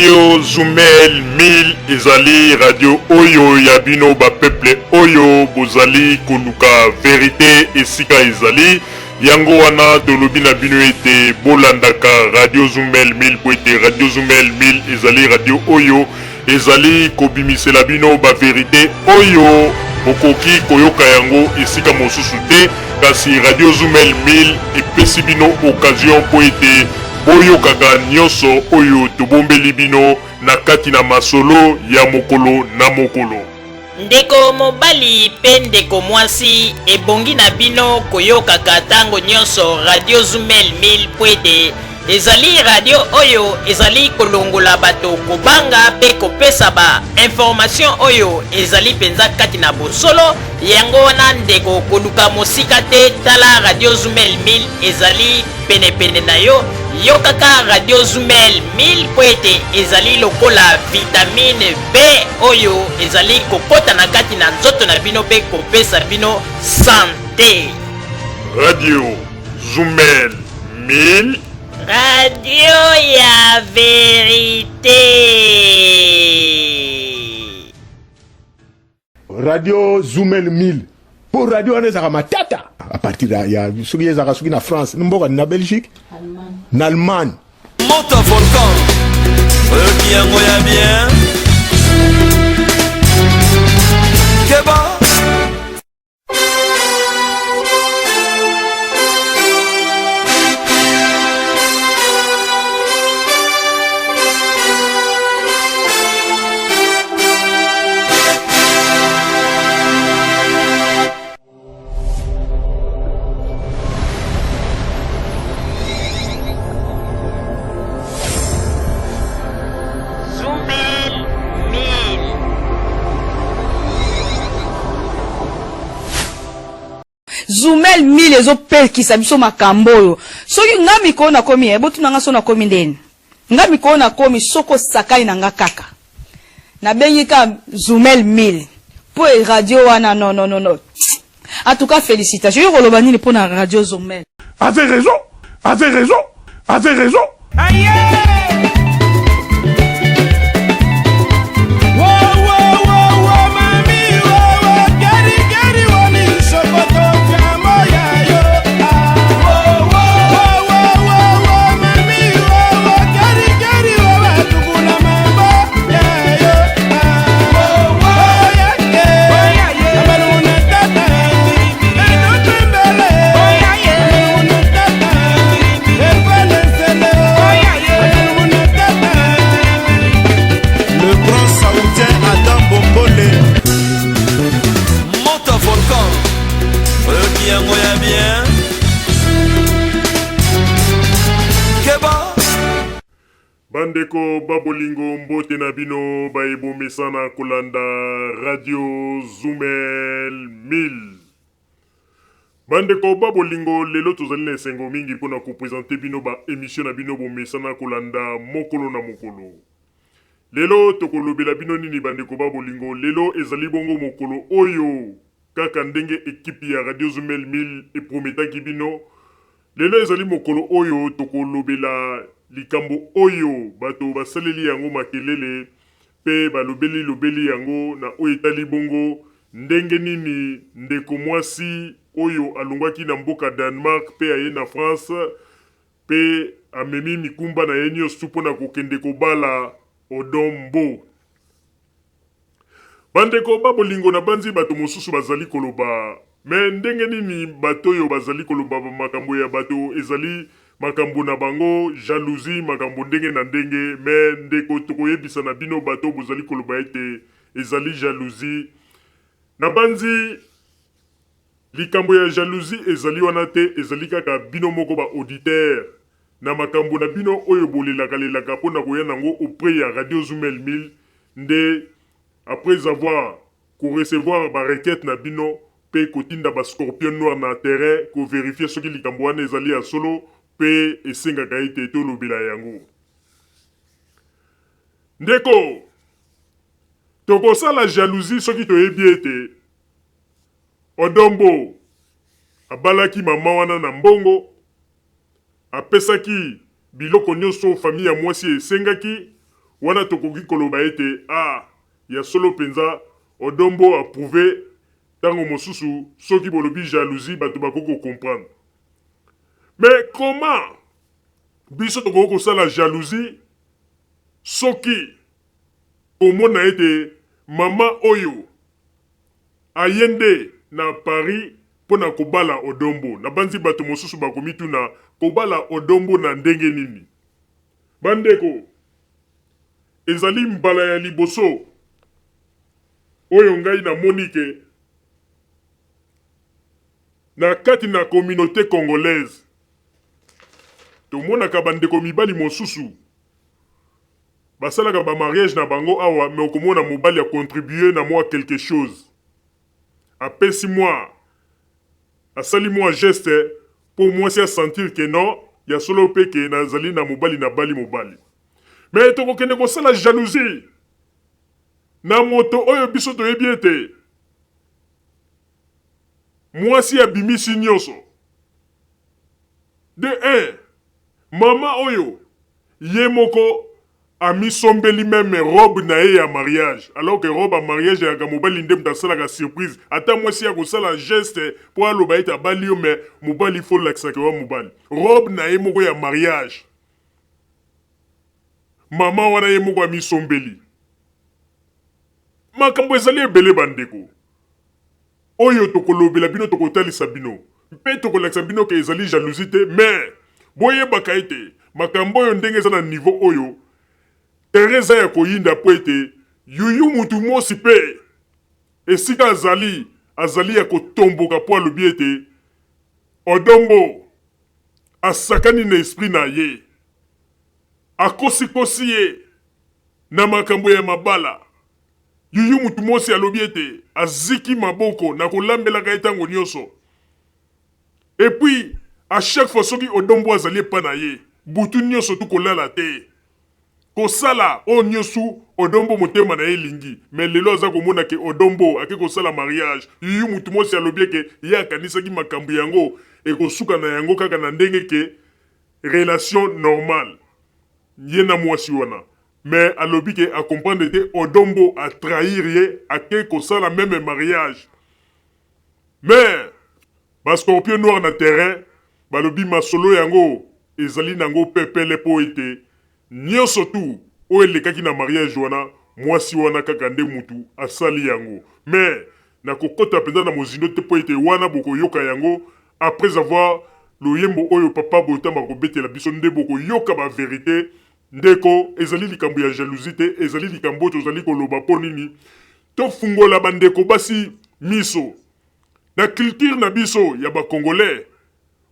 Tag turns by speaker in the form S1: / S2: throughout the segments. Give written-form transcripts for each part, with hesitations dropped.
S1: Radio Zumel 1000 ezali radio oyo ya bino ba peuple oyo bozali koluka verite esika ezali. Yango wana tolobi na bino ete bolandaka Radio Zumel 1000 po ete Radio Zumel 1000 ezali radio oyo ezali kobimisela bino ba verite oyo bokoki koyoka yango esika mosusu te, kasi Radio Zumel 1000 epesi bino occasion mpo ete boyokaka nyonso oyo tobombeli bino na kati na masolo ya mokolo na mokolo.
S2: Ndeko mobali pe ndeko mwasi, ebongi na bino koyokaka tango nionso Radio Zumel 1000 po ete ezali radio oyo ezali kolongola bato kobanga pe kopesa ba information oyo ezali penza kati na bosolo. Yango wana ndeko, koluka mosika te, tala Radio Zumel 1000 ezali penepene na yo. Yokaka Radio Zumel 1000 mpo ete ezali lokola vitamine B oyo ezali kokota na kati na nzoto na bino mpe kopesa bino sante.
S1: Radio Zumel 1000.
S2: Radio ya verite.
S3: Radio Zumel 1000 po radio wana ezalaka matata à partir ya soki ezalaka soki na France mboka na Belgique na Allemagne.
S4: Moto volcan oyoki yango ya bien keba.
S5: Zumel 1000 ezopekisa biso makambo oyo. Soki nga mikolo nakomi, eh, botuna nga so nakomi ndeni. Nga mikolo nakomi soko osakani na nga kaka. Nabengi ka Zumel 1000. Po e radio wana non non non non. En tout cas félicitations. Yo koloba nini pona radio Zumel?
S1: Avait raison, avait raison, avait raison.
S4: Le grand saoudien Adam Bombole. Moto volcan. Oyoki yango ya bien. Keba.
S1: Bandeko ba bolingo mbote na bino baye bomesana kolanda Radio Zumel 1000. Bandeko ba bolingo lelo tozali na esengo mingi pona ko presenter bino ba emission na bino bomesana kolanda mokolo na mokolo. Lelo tokolobela bino nini bandeko ba bolingo? Lelo ezali bongo mokolo oyo kaka ndenge equipe ya Radio Zumel 1000 e prometaki bino. Lelo ezali mokolo oyo tokolobela likambo oyo bato basaleli yango makelele pe balobeli lobeli yango na oyo etali bongo ndenge nini ndeko mwasi oyo alongwaki na mboka Danemark pe aye na France pe amemi mikumba na ye nioso pona kokende kobala Odon Mbo. Bandeko ba bolingo nabanzi bato mosusu bazali koloba mais ndenge nini bato oyo bazali koloba ba makambo ya bato ezali makambo na bango jalousie makambo ndenge na ndenge mais ndeko tokoyebisa na bino bato oyo bozali koloba ete ezali jalousie nabanzi likambo ya jalousie ezali wana te ezali kaka bino moko ba auditeurs na makambo na bino oyo bolelaka lelaka pona koya nango auprès ya radio Zumel 1000 nde après avoir ko recevoir ba requetes na bino pe kotinda ba scorpions noirs na terrain ko verifier soki likambo wana ezali ya solo pe esengaka ete tolobela yango. Ndeko, tokosala jalousie soki toyebi ete Odon Mbo abalaki mama wana na mbongo, apesaki biloko nionso famille ya mwasi esengaki. Wana tokoki koloba ete ah, ya solo mpenza Odon Mbo a prouver tango mosusu soki bolobi jalousie bato bakoki ko comprendre. Mais comment biso tokoki kosala jalousie soki komona ete mama oyo aye nde na Paris mpo na kobala Odon Mbo? Nabanzi bato mosusu bakomituna, kobala Odon Mbo na ndenge nini? Bandeko, ezali mbala ya liboso oyo ngai namoni ke na kati na communaute congolaise tomonaka bandeko mibali mosusu basalaka ba mariage na bango awa, mais okomona mobali a contribuer na mwa quelque chose, apesi mwa, asali mwa geste po mwasi a sentir que non, ya solo pe que nazali na mobali, nabali mobali. Mais tokokende kosala jalousie na moto oyo biso toyebi ete mwasi abimisi nionso. De un, mama oyo ye moko amisombeli meme robe na ye ya mariage, alors que robe ya mariage eyaka mobali nde moto asalaka surprise. Ata mwasi akosala geste po aloba ete abali yo, mais mobali il faut olakisa ke oza mobali. Robe na ye moko ya mariage, mama wana ye moko amisombeli. Makambo ezali ebele bandeko. Oyo tokolobela bino, tokotalisa bino mpe tokolakisa bino ke ezali jalousie te, mais boyebaka ete makambo oyo ndenge eza na niveau oyo, terrain eza ya koyinda mpo ete Youyou mutu mosi mpe esika azali, azali ya kotomboka mpo alobi ete Odon Mbo asakani na esprit na ye, akosikosi ye na makambo ya mabala. Youyou Mutumosi alobi ete aziki maboko na kolambelaka ye tango nionso et puis à chaque fois soki Odon Mbo azali epa na ye butu nionso tu kolala te kosala oyo niosu Odon Mbo motema na ye elingi mais lelo aza komona ke Odon Mbo ake kosala mariage. Youyou Mutumosi alobi eke ye akanisaki makambu yango ekosuka na yango kaka na ndenge ke relation normale ye na muasi wana Mais alobi ke a comprendre te Odon Mbo a trahir ye ake kosala meme mariage. Mais ba scorpion noir na terrain balobi masolo yango ezali nango pepele po ete nionso tout oyo elekaki na mariage wana muasi wana kaka nde mutu asali yango. Mais nakokota penza na mozindo te po ete wana bokoyoka yango après avoir loyembo oyo papa Botamba akobetela biso nde bokoyoka ba verite. Ndeko, ezali likambo ya jalousie te, ezali likambo oyo tozali koloba mpo nini? Tofungola ba ndeko basi miso. Na culture na biso ya ba congolais,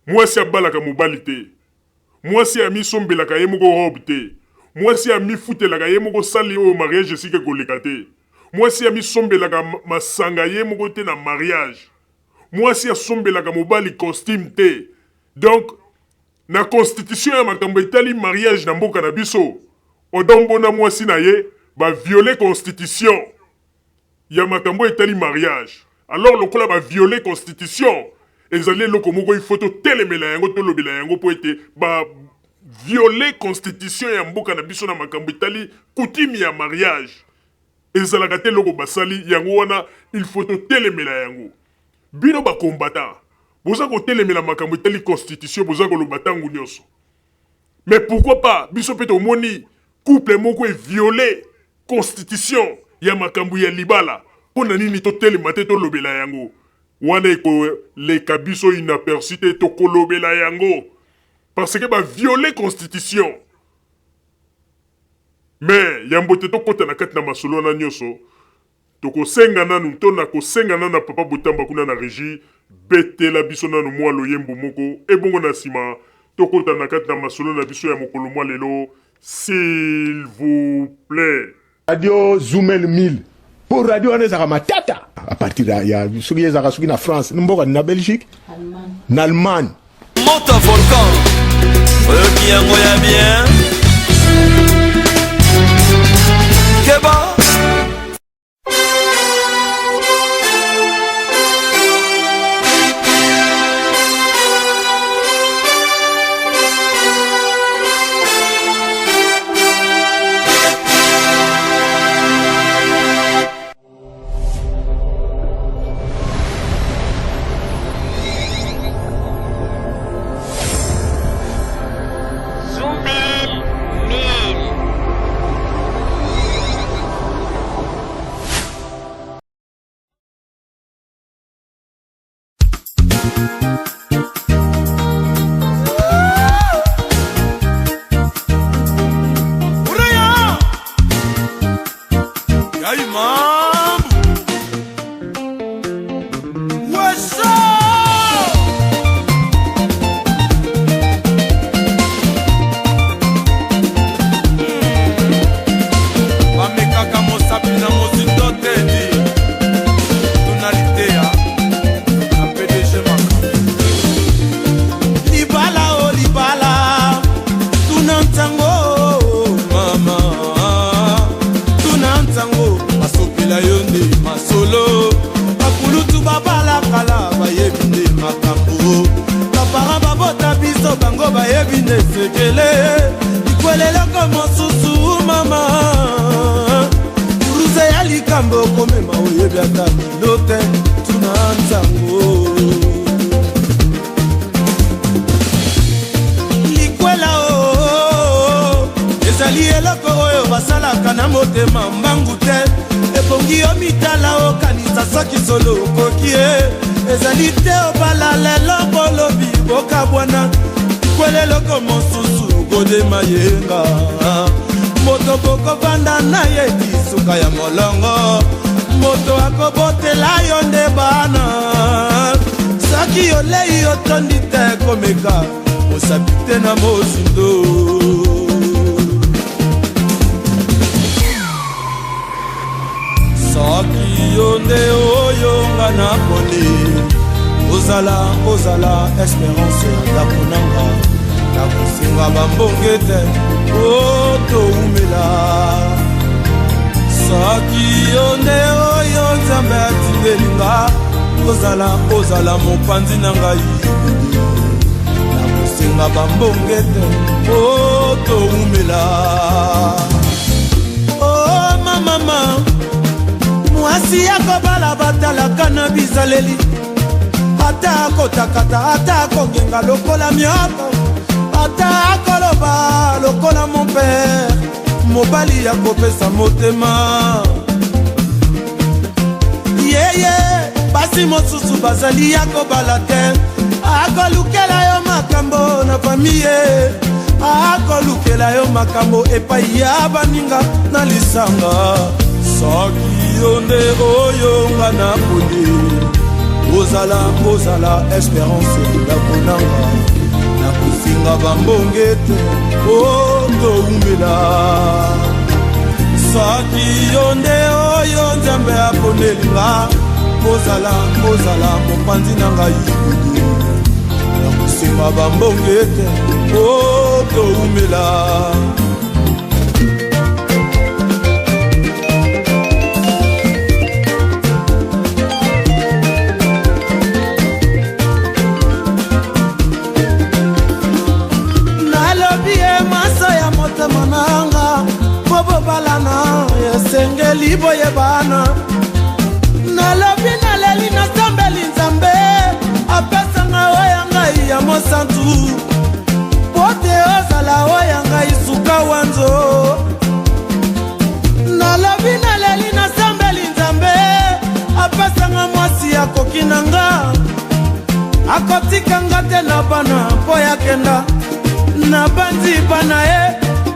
S1: mwasi abalaka mobali te. Mwasi amisombelaka ye moko robe te. Mwasi amifutelaka ye moko salle oyo mariage esika ekoleka te. Mwasi amisombelaka masanga ye moko te na mariage. Mwasi asombelaka mobali costume te. Donc, Na constitution ya makambo etali mariage na mboka na biso, Odon Mbo na mwasi na ye ba violer constitution ya makambo etali mariage. Alors lokola ba violer constitution, ezali eloko moko il faut totelemela yango, tolobela yango mpo ete ba violer constitution ya mboka na biso na makambo etali coutume ya mariage. Ezalaka te eloko basali yango wana il faut totelemela yango. Bino ba combattants boza kotelemela makambo etali constitution boza koloba tango nionso mais pourquoi pas biso pe tomoni couple moko e violer constitution ya makambo ya libala pona nini totelema te tolobela yango? Wana ekoleka biso inaperçu te tokolobela yango parce que ba violer constitution. Mais yambo te tokota na kati na masolo wana nionso Tokosenga nanu to nakosenga nanu na papa Botamba kuna na regie betela biso nanu mua loyembo moko ebongo na sima tokota na kati na masolo na biso ya mokolo mua lelo s'il vous plait.
S3: Radio Zumel 1000 po radio wana ezalaka matata à partir ya, ya soki ezalaka soki na France mboka na Belgique na Allemagne.
S4: Moto volcan oyoki yango ya bien keba. Yai mambu Wesa Bamekaka mosapi na mozindo te di Tuna liteya na PDG Makambo Libala o oh, libala tuna ntango mama tuna ntango basopela yo nde masolo bakulutu babala kala bayebi nde makambo bapara babota biso bango bayebi nde sekele likweleloko mosusu mama kuruze ya likambo okomema oyebi ata kilo te tuna ntango Likwela o oh, ezali eloko oyo basalaka na motema mbangu te. Ebongi yo mitala okanisa soki solo okoki ye. Ezali te obala lelo bolobi bokabwana. Likwela eloko mosusu godema yenga moto bokovanda na ye ti suka ya molongo moto akobotela yo nde bana soki olei otondi te komeka mosapi te na mozindo soki yo nde oyo nga naponi ozala ozala esperance ya ndako na nga nakosenga bambonge te o toumela soki yo nde oyo nzambe atindeli nga ozala ozala mopanzi na ngai nakosenga bambonge te o toumela o oh, mamama mwasi ya kobala batalaka na bizaleli ata akotakata ata akongenga lokola mioko ata akoloba lokola mon père mobali ya kopesa motema yeye basi mosusu bazali ya kobala te akolukela yo makambo na famiye akolukela yo makambo epai ya baninga na lisanga soki yo nde oyo nga naponi ozala ozala esperance ndako nanga nakofinga bambonge te o toumela soki yo nde oyo nzambe aponeli nga ozala ozala mopanzi na ngai nakosenga bambonge te o toumela nalobi ye mwasa ya motema nanga po bobalana esengeli boyebana nalobi naleli nasambeli nzambe apesanga oya ngai ya mosantu po te ozala oya ngai suka wanzo nalobi naleli nasambeli nzambe apesanga mwasi akoki na nga akotika nga te na bana mpo yakenda nabanzi bana ye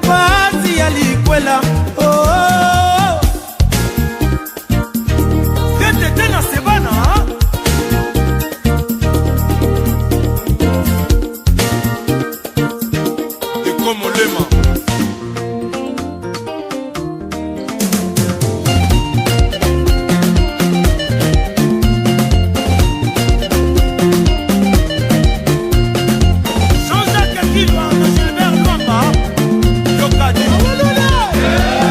S4: pasi ya likwela oh, oh, oh. Tete na sebana
S1: Ekomolema
S4: Jean-Jacques Kilwa na Gilbert Luamba Yokadi.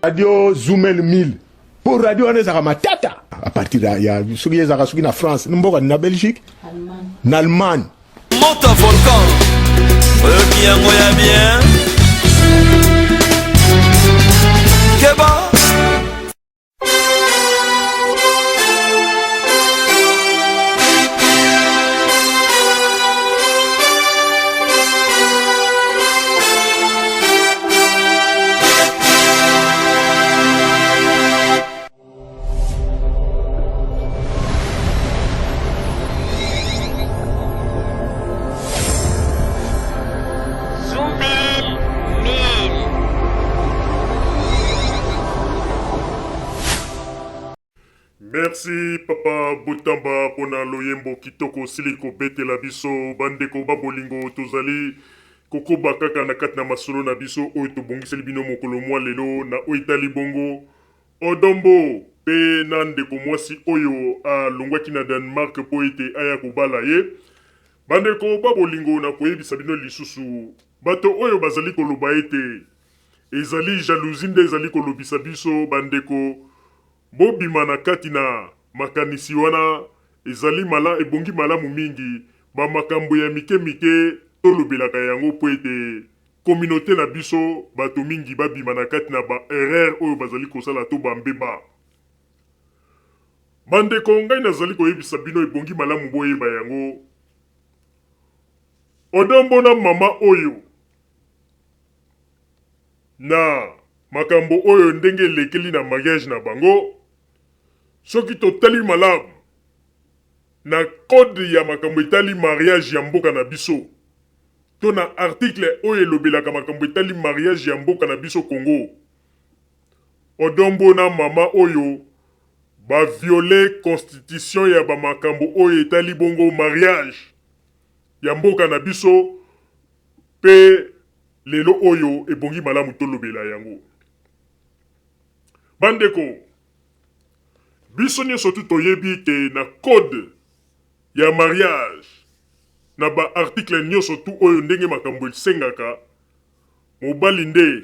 S3: Radio Zumel 1000 po radio wana ezalaka matata à partir ya, ya soki ezalaka soki na France mboka na Belgique na Allemagne.
S4: Moto volcan oyoki yango ya bien keba.
S2: Zumel 1000.
S1: Merci papa Botamba pona loyembo kitoko osili kobetela biso. Bandeko ba bolingo, tozali kokoba kaka na kati na masolo na biso oyo tobongiseli bino mokolo mwa lelo na oyo etali bongo Odombo pe na ndeko mwasi oyo alongwaki na Danemark po ete aya kobala ye. Bandeko ba bolingo, na koyebisa bino lisusu bato oyo bazali koloba ete ezali jalousie nde ezali kolobisa biso, bandeko, bobima na kati na makanisi wana. Ezali mala, ebongi malamu mingi ba makambo ya mike mike tolobelaka yango po ete communaute na biso bato mingi babima na kati na ba erreur oyo bazali kosala to ba mbeba. Bandeko, ngai nazali koyebisa bino ebongi malamu boyeba yango. Odombo na mama oyo na makambo oyo ndenge elekeli na mariage na bango, soki totali malamu na code ya makambo etali mariage ya mboka na biso to na article oyo elobelaka makambo etali mariage ya mboka na biso Congo, Odombo na mama oyo ba viole constitution ya ba makambo oyo etali bongo mariage ya mboka na biso, pe lelo oyo ebongi malamu tolobela yango. Bandeko, biso nionso tu toyebi ke na code ya mariage na ba article nionso tu oyo ndenge makambo esengaka, mobali nde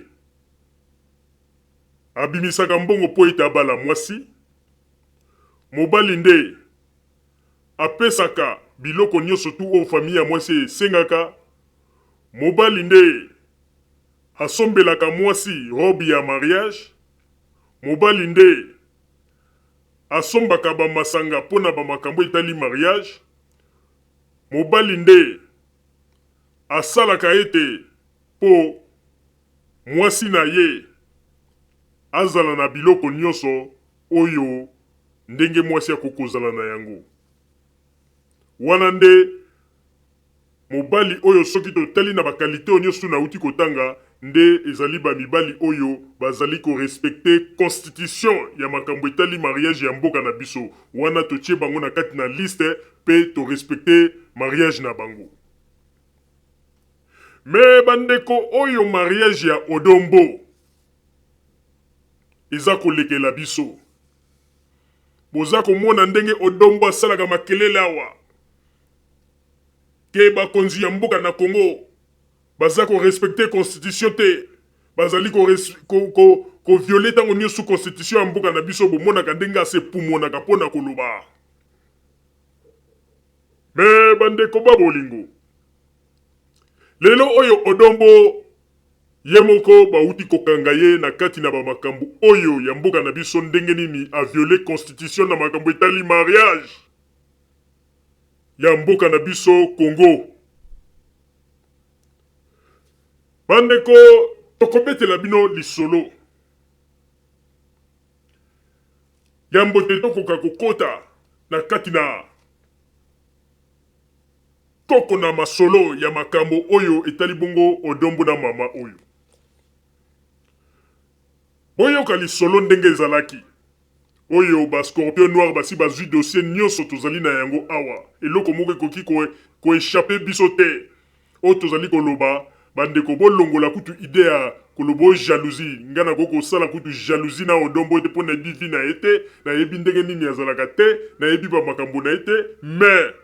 S1: abimisaka mbongo mpo ete abala mwasi, mobali nde apesaka biloko nionso tu oyo famille ya mwasi esengaka, mobali nde asombelaka mwasi robe ya mariage, mobali nde asombaka ba masanga mpo na ba makambo etali mariage, mobali nde asalaka ete mpo mwasi na ye azala na biloko nyonso oyo ndenge mwasi akoki kozala na yango. Wana nde mobali oyo soki totali na ba qualite oyo nyonso nauti kotanga, nde ezali ba mibali oyo bazali ko respecter constitution ya makambo etali mariage ya mboka na biso. Wana totie bango na kati na liste pe to respecter mariage na bango. Mais ba ndeko oyo mariage ya Odon Mbo eza kolekela biso. Boza komona ndenge Odon Mbo asalaka makelele awa ke bakonzi ya mboka na Congo baza ko respecter constitution te, bazali ko ko ko ko violer tango nioso constitution ya mboka na biso. Bomonaka ndenge asepumonaka pona koloba. Mais bandeko ba bolingo, lelo oyo Odon Mbo ye moko bawuti kokanga ye na kati na ba makambo oyo ya mboka na biso, ndenge nini a violer constitution na makambo etali mariage ya mboka na biso Congo. Bandeko, tokobetela bino lisolo yambo te tokoka kokota na kati na koko na masolo ya makambo oyo etali bongo Odon Mbo na mama oyo. Boyoka lisolo ndenge ezalaki. Oyo ba scorpion noir basi bazui dossier nionso tozali na yango awa. Eloko moko ekoki ko ko echapper biso te. Oyo tozali koloba, ba ndeko bolongola kutu idee ya koloba oyo jalousie. Nga nakoki kosala kutu jalousie na Odon Mbo te po nayebi vie na ye te, nayebi ndenge nini azalaka te, nayebi ba makambo na ye te, mais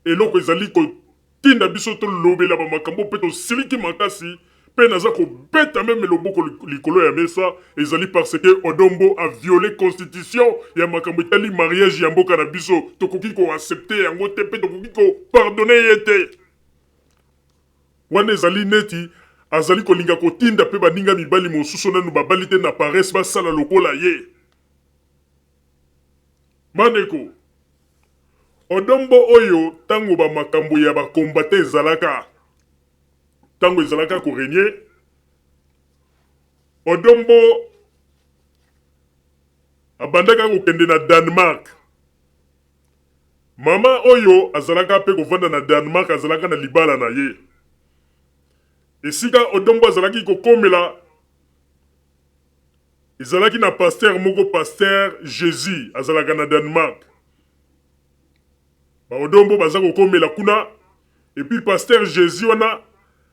S1: eloko ezali kotinda biso tolobela ba makambo pe tosiliki makasi. Mpe naza kobeta meme loboko likolo ya mesa, ezali parce que Odon Mbo a viole constitution ya makambo etali mariage ya mboka na biso. Tokoki ko accepter yango te mpe tokoki ko pardonner ye te. Wana ezali neti azali kolinga kotinda mpe baninga mibali mosusu nanu babali te na paresse basala lokola ye. Bandeko, Odon Mbo oyo tango ba makambo ya ba combattants ezalaka, tango ezalaka ko regner, Odon Mbo abandaka kokende na Danemark. Mama oyo azalaka pe kovanda na Danemark azalaka na libala na ye. Esika Odon Mbo azalaki kokomela ezalaki na pasteur moko, pasteur Jesus, azalaka na Danemark. Ba Odon Mbo baza kokomela kuna, et puis pasteur Jesus wana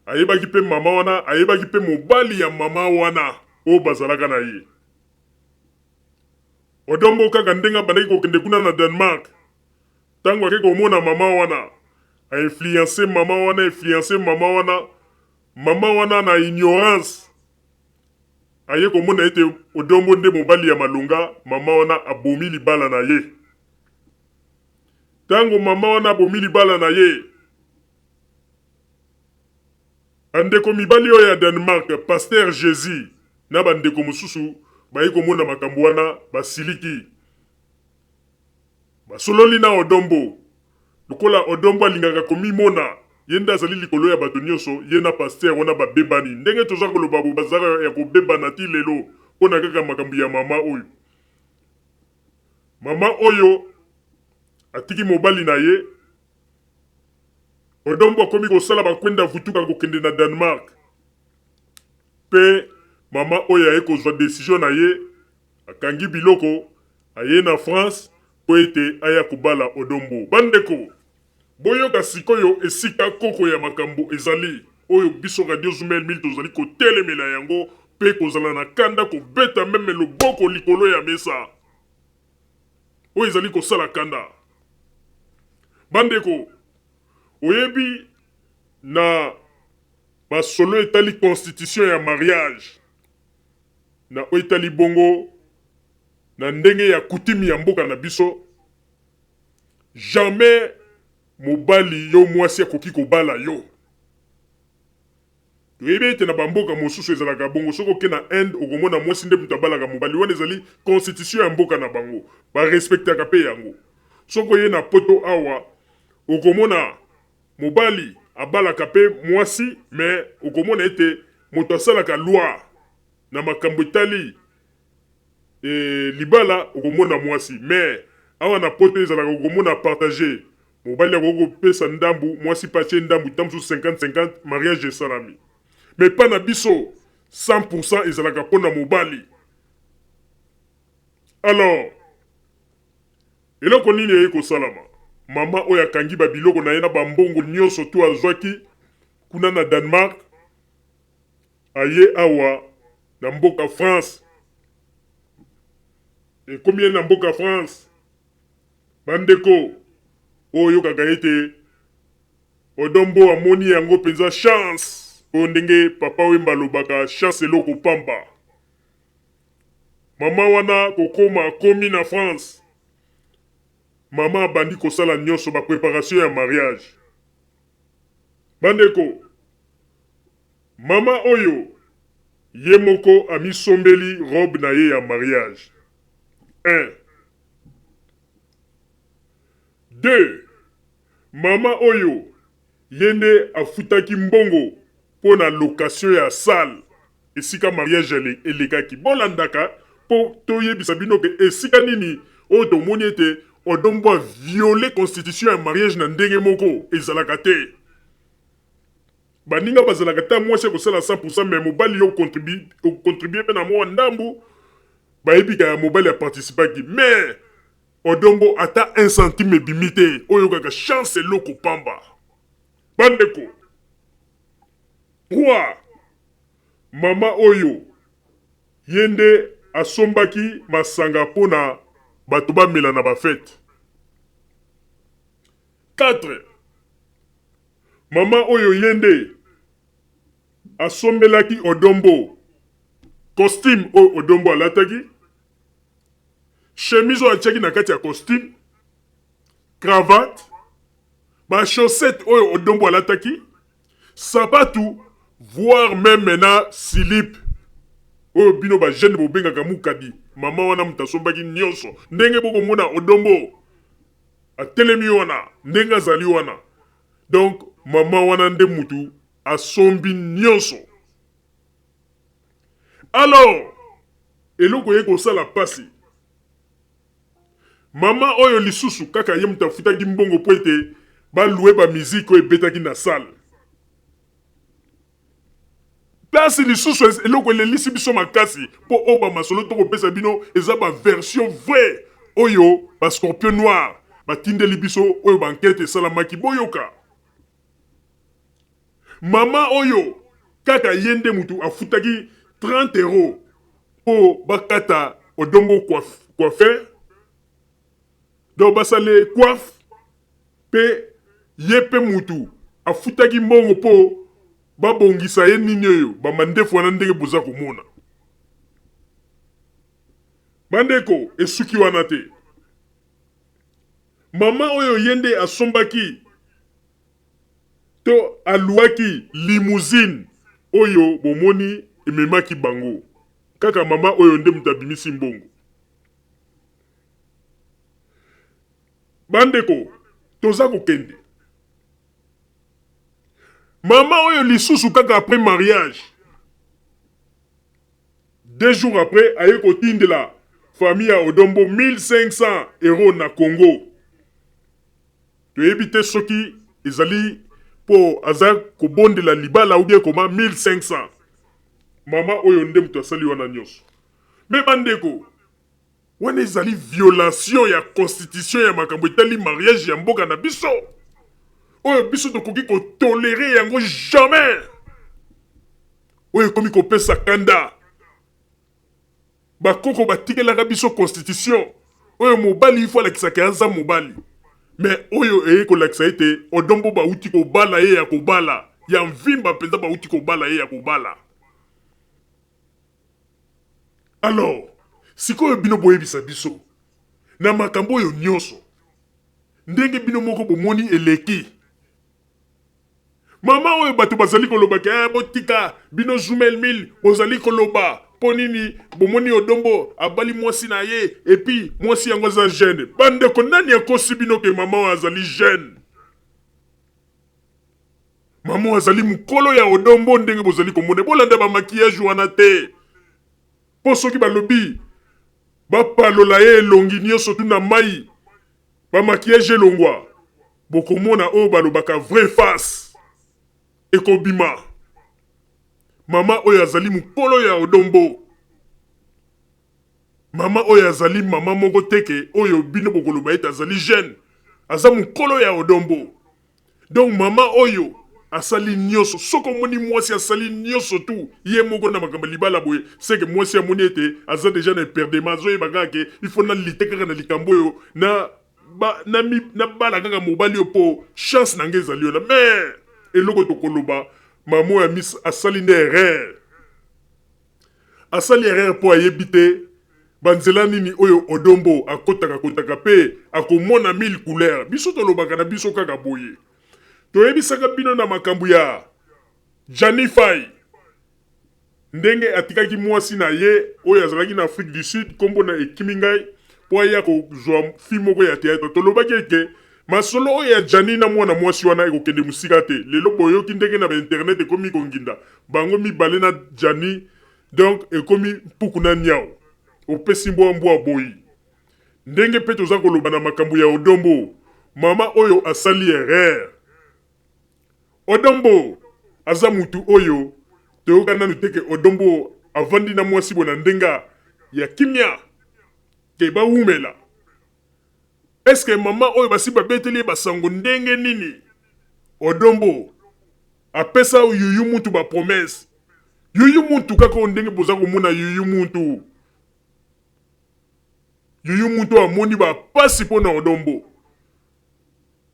S1: ayebaki pe mama wana, ayebaki pe mobali ya mama wana oyo bazalaka na ye. Odon Mbo kaka ndenge abandaki kokende kuna na Danemark, tango ake komona mama wana, a influencer mama wana, influencer mama wana, mama wana na ignorance aye komona ete Odon Mbo nde mobali ya malonga, mama wana abomi libala na ye. Tango mama wana abomi libala na ye, ba ndeko mibali oyo ya Danemark, Pasteur Jesus na ba ndeko mosusu baye komona makambo wana, basiliki. Basololi na Odon Mbo. Lokola Odon Mbo alingaka komimona ye nde azali likolo ya bato nionso, ye na pasteur wana babebani. Ndenge toza koloba boye, baza ya kobebana ti lelo mpo na kaka makambo ya mama oyo. Mama oyo atiki mobali na ye. Odon Mbo akomi kosala ba kwenda vutuka kokende na Danemark. Pe mama oyo aye kozwa decision na ye, akangi biloko, aye na France po ete aya kobala Odon Mbo. Bandeko, boyoka sikoyo esika koko ya makambo ezali, oyo biso Radio Zumel 1000 tozali kotelemela yango pe kozala na kanda kobeta meme loboko likolo ya mesa. Oyo ezali kosala kanda. Bandeko, oyebi na masolo etali constitution ya mariage, na oyo etali bongo na ndenge ya coutume ya mboka na biso, jamais mobali yo mwasi akoki kobala yo. Toyebi ete na ba mboka mosusu ezalaka bongo, soki oke na Inde okomona mwasi nde moto abalaka mobali, wana ezali constitution ya mboka na bango, ba respectaka pe yango. Soki oye na poto awa okomona mobali abalaka pe mwasi mais okomona ete moto asalaka loi na makambo etali libala okomona mwasi mais awa na poto ezalaka okomona partage mobali akoki kopesa ndambu mwasi pe atie ndambu ta mosusu 50-50 mariage esalami mais pa na biso 100% ezalaka pona mobali. Alors eloko nini eye kosalama? Mama oyo akangi ba biloko na ye na ba mbongo nionso tout azwaki kuna na Danemark aye awa na mboka France. Ekomi ye na mboka France, ba ndeko oyo oyokaka ete Odon Mbo amoni yango penza chance oyo ndenge Papa Wemba alobaka chance eloko pamba. Mama wana kokoma akomi na France, mama abandi kosala nionso ba preparation ya mariage. Bandeko, mama oyo ye moko amisombeli robe na ye ya mariage. Un. Deux, mama oyo ye nde afutaki mbongo mpo na location ya salle esika mariage elekaki. Bolandaka mpo toyebisa bino ke esika nini oyo tomoni ete Odon Mbo a violer constitution ya mariage na ndenge moko ezalaka te. Baninga bazalaka ata mwasi akosala 100% mais mobali yo ocontribuer pe na mwa ndambu, bayebi ka mobali a participaki mais Odon Mbo ata un centime ebimi te, oyokaka chance eloko pamba. Bandeko, 3 mama oyo ye nde asombaki masanga mpo na bato bamela na ba fete. 4 mama oyo ye nde. asombelaki Odon Mbo costume oyo Odon Mbo alataki, chemise oyo atiaki na kati ya costume, cravate, ba chaussettes oyo Odon Mbo alataki, sapatu, voire meme na silip oyo bino ba jeunes bobengaka mukadi. Mama wana moto asombaki nyonso. Ndenge bokomona Odon Mbo atelemi wana, ndenge azali wana, donc mama wana nde mutu asombi nyonso. Alors eloko ye kosala pasi, mama oyo lisusu kaka ye moto afutaki mbongo mpo ete balouer ba musique oyo ebetaki na salle. Place lisusu eloko elelisi biso makasi, mpo oyo bamasolo tokopesa bino eza ba version vrai oyo ba Scorpion Noir batindeli biso, oyo ba enquête esalamaki. Boyoka, mama oyo kaka ye nde mutu afutaki 30 € mpo bakata Odon Mbo coiffeur, donc basale coiffe. Mpe ye mpe mutu afutaki mbongo mpo babongisa ye nini oyo bamandefu wana ndenge boza komona. Bandeko, esuki wana te. Mama oyo ye nde asombaki to alouaki limousine oyo bomoni ememaki bango. Kaka mama oyo nde moto abimisi mbongo. Bandeko, toza kokende. Mama oyo lisusu kaka après mariage, 2 jours après, aye kotindela famille ya Odon Mbo 1500 € na Congo. Toyebi te soki ezali mpo aza kobondela libala ou bien koma 1500. Mama oyo nde moto asali wana nyonso. Me bandeko, wana ezali violation ya constitution ya makambo etali mariage ya mboka na biso, oyo biso tokoki kotolérer yango jamais. Oyo ekomi kopesa kanda. Bakoko batikelaka biso constitution oyo mobali ifo alakisaka aza mobali, me oyo eye kolakisa ete Odon Mbo bauti kobala ye ya kobala ya mvimba mpenza, bauti kobala ye ya kobala. Alors sikoyo bino boyebisa biso na makambo oyo nyonso, ndenge bino moko bomoni eleki. Mama oyo, bato bazali koloba ke eh, botika bino Zumel 1000, bozali koloba mpo nini? Bomoni Odon Mbo abali mwasi na ye, et puis mwasi yango aza jeune. Bandeko, nani akosi bino ke mama oyo azali jeune? Mama oyo azali mokolo ya Odon Mbo ndenge bozali komona. Bolanda ba maquillage wana te, mpo soki balobi bapalola ye elongi nyonso tu na mai, ba maquillage elongwa, bokomona oyo balobaka vraie face ekobima. Mama oyo azali mokolo ya Odon Mbo. Mama oyo azali mama moko teke oyo bino bokoloba ete azali jeune, aza mokolo ya Odon Mbo. Donc mama oyo asali nyonso. Soki omoni mwasi asali nyonso tu ye moko na makambo ya libala boye, seke mwasi amoni ete aza déjà na eperdema, azoyeba kaka ke il faut nalite kaka na likambo oyo na nabala kaka mobali oyo mpo chance na ngai ezali wana. Mais eloko tokoloba, mama oyo asali nde erreur. Asali erreur mpo ayebi te banzela nini oyo Odon Mbo akotaka kotaka mpe akomona mille couleur. Biso tolobaka na biso kaka boye, toyebisaka bino na makambo ya Jani Fai, ndenge atikaki mwasi na ye oyo azalaki na Afrique du Sud, nkombo na ekimi ngai, mpo aya kozwa film moko ya théâtre. Tolobaki eke masolo oyo ya Jani na mwana mwasi wana ekokende mosika te. Lelo boyoki ndenge na ba internet ekomi konginda bango mibale na Jani. Donc ekomi mpuku na niau, opesi mbwa, mbwa boyi. Ndenge mpe toza koloba na makambo ya Odon Mbo, mama oyo asali erreur. Odon Mbo aza mutu oyo toyoka nanu te ke Odon Mbo avandi na mwasi boye na ndenge ya kimia ke bawumela. Eske mama oyo basi babeteli ye basango ndenge nini? Odon Mbo apesa Yuyu Muntu ba promesse. Yuyu Muntu kaka oyo ndenge boza komona Yuyu Muntu, Yuyu Muntu oyo amoni bapasi mpo na Odon Mbo,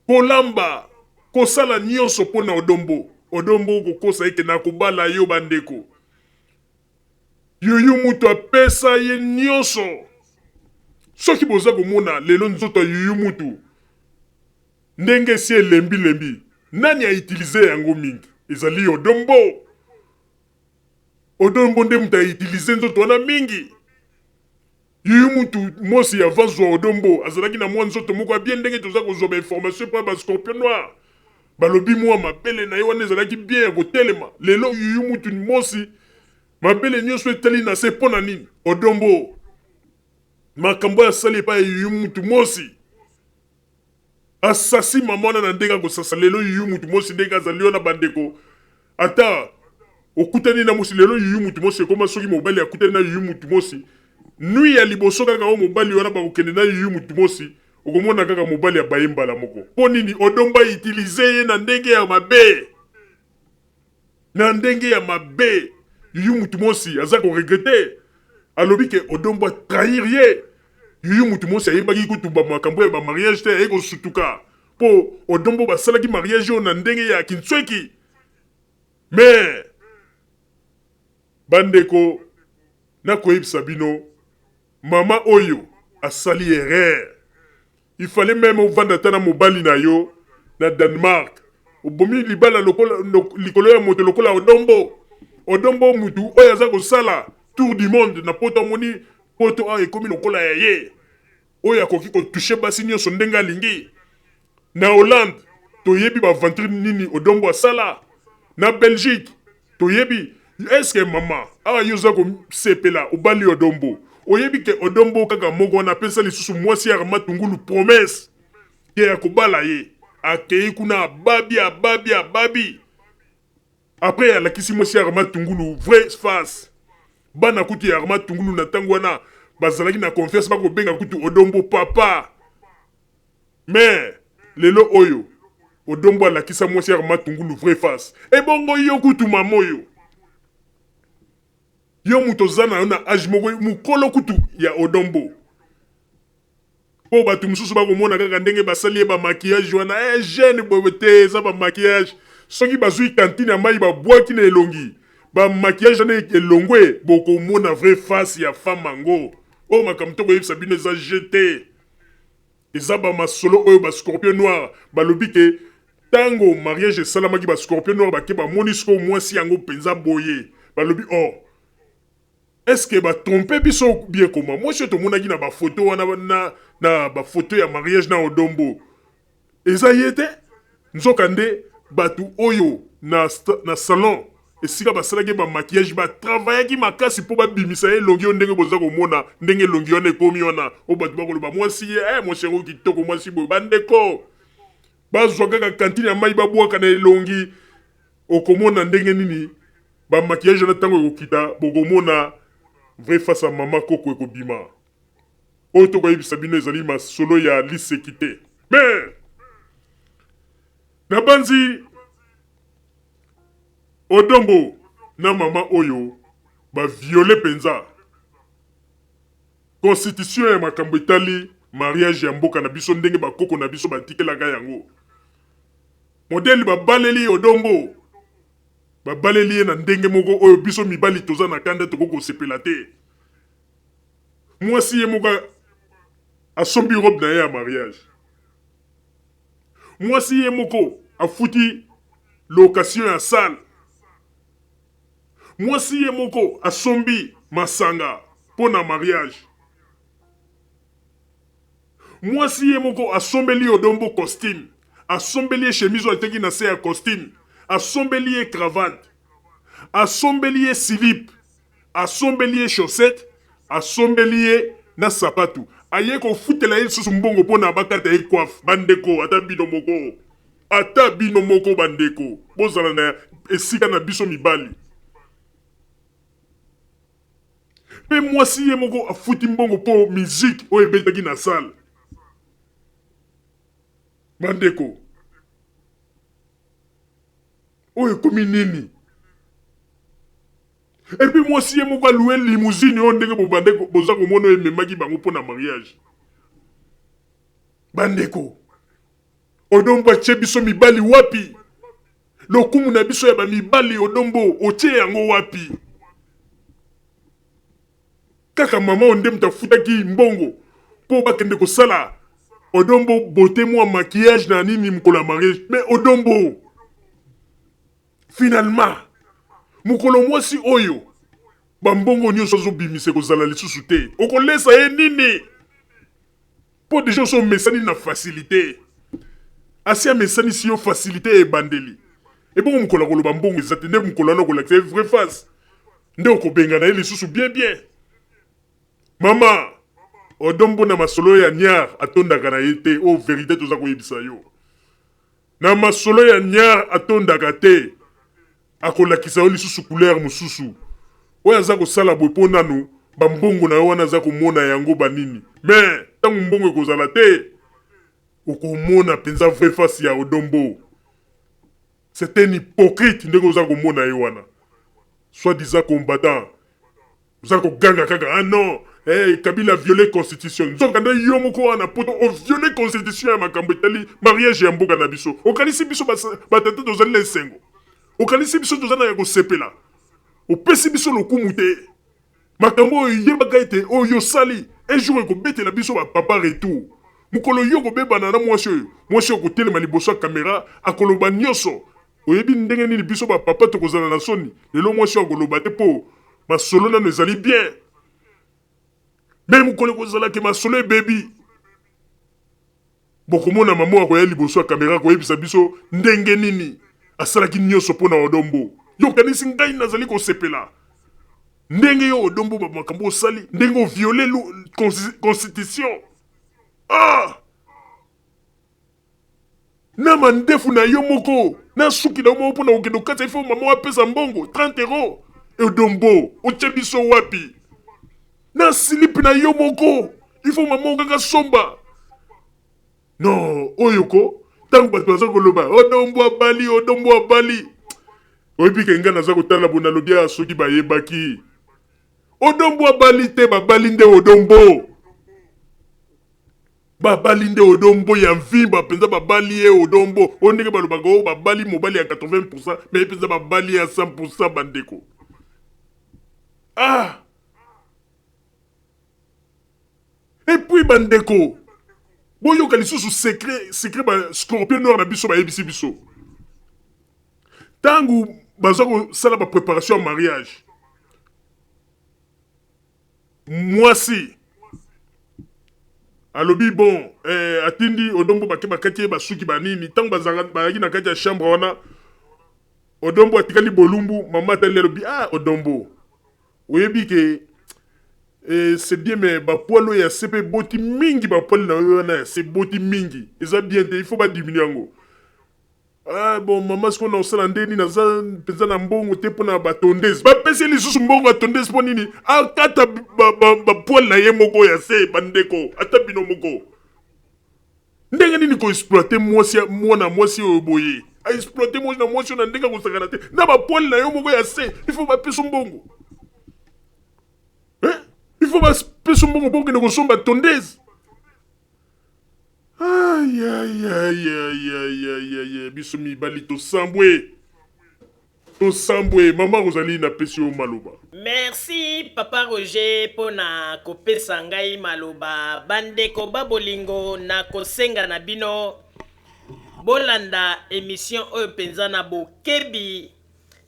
S1: kolamba, kosala nyonso mpo na Odon Mbo. Odombo kokosa ye ke nakobala yo bandeko. Youyou Mutu apesa ye nionso. Soki boza komona lelo nzoto ya Youyou Mutu ndenge esi elembi lembi, nani a utiliser yango mingi? Ezali Odombo. Odombo nde moto a utiliser nzoto wana mingi. Youyou Mutu mosi avant zua Odombo azalaki na mua nzoto moko ya bien ndenge toza kozua ba information epai ba scorpion noir balobi mua mabele na ye wana ezalaki bien ya kotelema lelo Youyou Mutu mosi mabele nioso etali na se pona nini Odombo makambo oyo asali epai ya Youyou Mutu mosi asasi mama wana na ndenge akosasa lelo Youyou Mutu mosi ndenge azali wana bandeko Ata okutani na mwasi lelo yuyu mutu mosi ekoma soki mobali akutani na yuyu mutu mosi nuit ya liboso kaka oyo mobali wana bakokende na yuyu mutu mosi okomona kaka mobali abaye mbala moko mpo nini odomba utilize ye na ndenge ya mabe na ndenge ya mabe yuyu mutu mosi aza ko regrete alobi ke odombo atrahir ye yuyu mutu mosi ayebaki kutu ba makambo ya ba mariage te aye kosutuka Po Odon basalaki mariage oyo na ndenge ya kintsweki mais bandeko nakoyebisa bino mama oyo asali erreur il fallait meme ovanda ata na mobali na yo na Danemark obomi libala lokola likolo ya moto lokola Odon Odon mutu oyo aza kosala tour du monde na poto amoni poto awa ekomi lokola ya ye oyo akoki ko toucher basi nionso ndenge alingi. Na Hollande toyebi ba aventure nini Odon Mbo asala. Na Belgique toyebi. Est ce que mama awa yo oza kosepela obali Odon Mbo oyebi ke Odon Mbo kaka moko wana apesa lisusu mwasi ya Armand Tungulu promesse ke akobala ye akeyi kuna ababi ababi ababi Après alakisi mwasi ya Armand Tungulu vraie face. Bana kutu ya Armand Tungulu na tango wana bazalaki na confiance bako benga kutu Odon Mbo papa. Mais lelo oyo Odon Mbo alakisa mwasi ya Armand Tungulu vraie face. Ebongo yo kutu mama oyo yo moto oza na yo na age moko mokolo kutu ya Odon Mbo. Po batu mususu bakomona kaka ndenge basali ye ba maquillage wana eh jeune boye te eza ba maquillage soki bazui cantine ya mayi babwaki na elongi ba maquillage wana elongwe bokomona vrai face ya femme ango oyo makambo tokoyebisa bino eza jeu te eza ba masolo oyo ba scorpion noir balobi ke tango mariage esalamaki ba scorpion noir bake bamoni sikoyo mwasi yango mpenza boye balobi oh Est ce que ba tromper biso ou bien comment? Mwasi oyo tomonaki na ba photo wana na, na ba photo ya mariage na Odon Mbo eza ye te? Nzoka nde batu oyo na, na salon esika basalaki ba maquillage ba travaillaki makasi mpo babimisa ye elongi oyo ndenge boza komona ndenge elongi wana ekomi wana oyo bato bakoloba mwasi ye eh, mwasi yango kitoko mwasi boye bandeko bazwa kaka kantine ya mai babwaka na elongi Okomona ndenge nini ba maquillage wana tango ekokita bokomona vrai face ya mama koko ekobima. Oyo tokoyebisa bino ezali masolo ya liseki te. Mais nabanzi Odon Mbo na mama oyo ba viole penza constitution ya makambo etali mariage ya mboka na biso ndenge ba koko na biso batikelaka yango. Modèle babaleli ye Odon Mbo, babaleli ye na ndenge moko oyo biso mibali toza na kanda tokoki kosepela te. Mwasi ye moko asombi robe na ye ya mariage. Mwasi ye moko afuti location ya salle. Mwasi ye moko asombi masanga mpo na mariage. Mwasi ye moko asombeli Odon Mbo costume, asombeli ye chemise oyo ateki na se ya costume, asombeli ye cravate, asombeli ye silip, asombeli ye chaussette, asombeli ye na sapatu. Aye kofutela ye lisusu mbongo pona bakata ye coiffe. Bandeko, ata bino moko, ata bino moko bandeko, bozala na esika na biso mibali. Pe mwasi ye moko afuti mbongo po musique oyo ebetaki na salle. Bandeko, oyo ekomi nini? Et puis mwasi ye moko aloue limousine oyo ndenge bobande boza komona oyo ememaki bango mpo na mariage. Bandeko, Odon Mbo atie biso mibali wapi? Lokumu na biso ya bamibali Odombo otie yango wapi? Kaka mama oyo nde moto afutaki mbongo mpo bakende kosala Odombo beauté mwa maquillage na nini mokolo ya mariage. Mais Odombo finalement mokolo mwasi oyo bambongo nyonso azobimisa ekozala lisusu te, okolesa ye nini? Mpo deja osi omesani na facilite, asi amesanisi yo facilite ya ebandeli. Ebongo mokolo akoloba mbongo eza te, nde mokolo wana okolakisa ye vraie face, nde okobengana ye lisusu bien bien. Mama Odon mpo na masolo ya niar atondaka na ye te, oyo verite toza koyebisa yo. Na masolo ya niar atondaka te, akolakisa yo lisusu couleur mosusu. Oyo aza kosala boye mpo nanu ba mbongo na yo wana aza komona yango ba nini. Mais tango mbongo ekozala te, okomona penza vraie face ya Odon Mbo. C'est un hypocrite ndenge oza komona ye wana. Soit disant combattant. Oza koganga kaka ah non hey, Kabila viole constitution. Nzoka nde yo moko wana poto o viole constitution ya makambo etali mariage ya mboka na biso. Okanisi biso batata tozali na esengo? Okanisi biso toza na ya kosepela? Opesi biso lokumu te. Makambo oyo yebaka ete oyo osali un jour ekobetela biso ba papa retour. Mokolo yo okobebana na mwasi oyo, mwasi oyo akotelema liboso ya camera akoloba nioso. Oyebi ndenge nini biso ba papa tokozala na soni? Lelo mwasi oyo akoloba te po masolo nanu ezali bien. Mais mokolo ekozala ke masolo ebebi, bokomona mama oyo akoya liboso ya camera akoyebisa biso ndenge nini asalaki nioso po na Odon Mbo. Yo okanisi ngai nazali kosepela ndenge yo Odon Mbo ba makambo osali, ndenge o violer constitution? Ah! Na mandefu na yo moko, na suki na yo moko pona kokende kokatisa il faut mama apesa mbongo 30 euros. Odombo, otie biso wapi? Na silipi na yo moko, il faut mama kaka somba. Non, oyo ko tango bato baza koloba Odombo abali, Odombo abali. Oyebi ke nga naza kotala bo nalobi ah soki bayebaki. Odombo abali te, babali nde Odombo. Babali nde Odon Mbo ya mvimba penza babali ye Odon Mbo oyo ndenge balobaka oyo babali mobali ya 80% mais ye penza babali ye ya 100% bandeko ah et puis bandeko boyoka lisusu secret secret ba scorpion noir na biso bayebisi biso ntango baza kosala ba préparation ya mariage Mwasi alobi bon eh, atindi Odombo bake bakati ye basuki banini. Ntango bazalaki na kati ya chambre wana, Odombo atikali bolumbu. Mama atali alobi ah, Odombo oyebi ke eh, c'est bien mais bapoil oyo ya se mpe eboti mingi, bapoil na yo wana ya se eboti mingi, eza bien te, il faut badiminuer yango. Ah bon mama sikoyo naosala nde nini naza mpenza na mbongo te mpo na batondese bapesi ye lisusu mbongo ya tondese mpo nini akata bapoile na ye moko ya se bandeko ata bino moko ndenge nini koexploite mwasi mwana mwasi oyo boye aexploite mwasi na mwasi oyo na ndenge akosakana te na bapoile na yo moko ya se il faut bapesa mbongo il faut bapesa mbongo mpo okende kosomba tondese Ayayayayayayaya biso mibali tosambwe tosambwe mama Rosalie napesi yo maloba.
S2: Merci papa Roger pona kopesa ngai maloba bandeko ba bolingo na kosenga na bino bolanda emission oyo penza na bokebi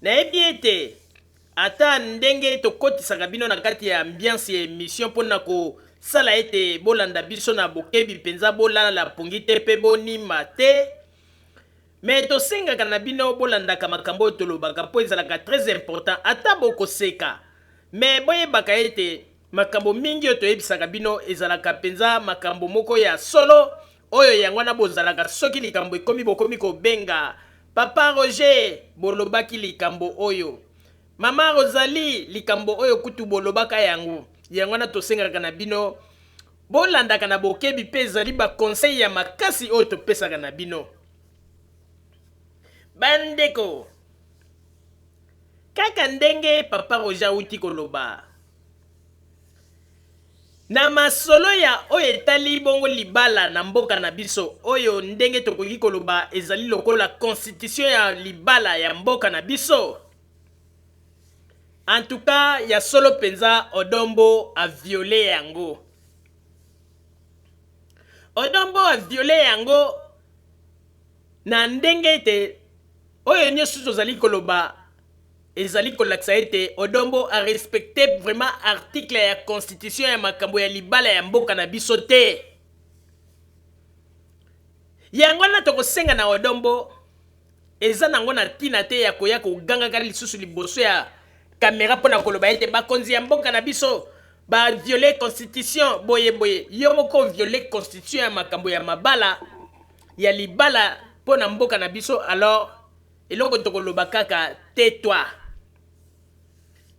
S2: nayebi ete Ata ndenge tokotisaka bino na kati ya ambiance ya emission mpo na kosala ete bolanda biso na bokebi mpenza, bolala pongi te mpe bonima te, mais tosengaka na bino bolandaka makambo oyo tolobaka mpo ezalaka très important. Ata bokoseka, mais boyebaka ete makambo mingi oyo toyebisaka bino ezalaka mpenza makambo moko ya solo, oyo yango wana bozalaka soki likambo ekomi bokomi kobenga Papa Roger bolobaki likambo oyo. Mama Rosalie likambo oyo kutu bolobaka yango. Yango wana tosengaka na bino bolandaka na bokebi mpe ezali ba conseil ya makasi oyo topesaka na bino. Bandeko, kaka ndenge Papa Roger awuti koloba, Na masolo ya oyo etali bongo libala na mboka na biso, oyo ndenge tokoki koloba ezali lokola constitution ya libala ya mboka na biso. En tout cas ya solo penza Odon Mbo a viole yango. Odon Mbo a viole yango na ndenge ete oyo nionso tozali koloba ezali kolakisa ete Odon Mbo a respecte vraiment article ya constitution ya makambo ya libala ya mboka na biso te. Yango wana tokosenga na Odon Mbo, eza nango na tina te ya koya kogangaka lisusu liboso ya camera mpo na koloba ete bakonzi ya mboka na biso ba violer constitution boye boye. Yo moko violer constitution ya makambo ya mabala ya libala mpo na mboka na biso, alors Eloko tokoloba kaka tais toi.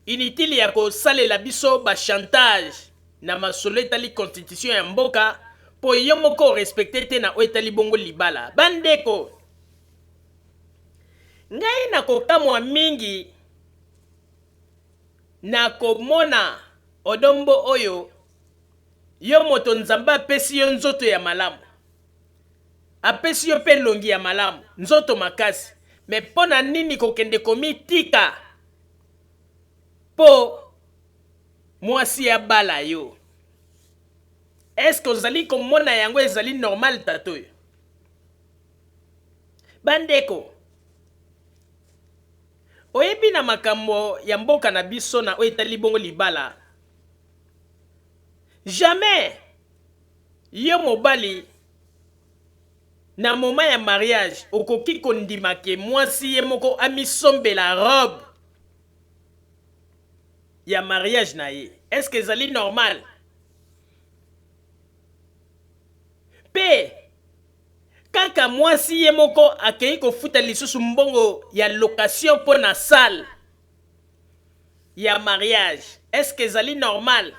S2: Inutile ya kosalela biso ba chantage na masolo etali constitution ya mboka po yo moko o respecter te na oyo etali bongo libala. Ba ndeko, ngai nakokamwa mingi na komona Odon Mbo oyo, yo moto Nzambe apesi yo nzoto ya malamu. Apesi yo pe elongi ya malamu, nzoto makasi mais pona nini kokende komitika po mwasi abala yo? Est ce que ozali komona yango ezali normal tata oyo? Ba ndeko, oyebi na makambo ya mboka na biso na oyo etali bongo libala, jamais Yo mobali na moment ya mariage okoki kondima ke mwasi ye moko amisombela robe ya mariage na ye? Est ce que ezali normal? Pe kaka mwasi ye moko akeyi kofuta lisusu mbongo ya location mpo na salle ya mariage, est ce que ezali normal?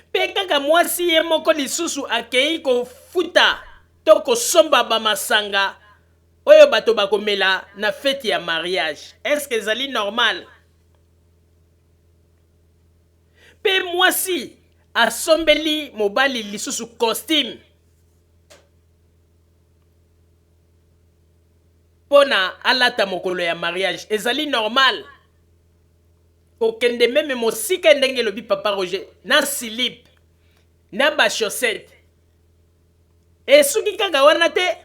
S2: Mpe kaka mwasi ye moko lisusu akei kofuta to kosomba ba masanga oyo bato bakomela na feti ya mariage. Est ce que ezali normal? Mpe mwasi asombeli mobali lisusu costume mpo na alata mokolo ya mariage. Ezali normal? Kokende meme mosika ndenge elobi papa Roger na silip na ba chaussette esuki kaka wana te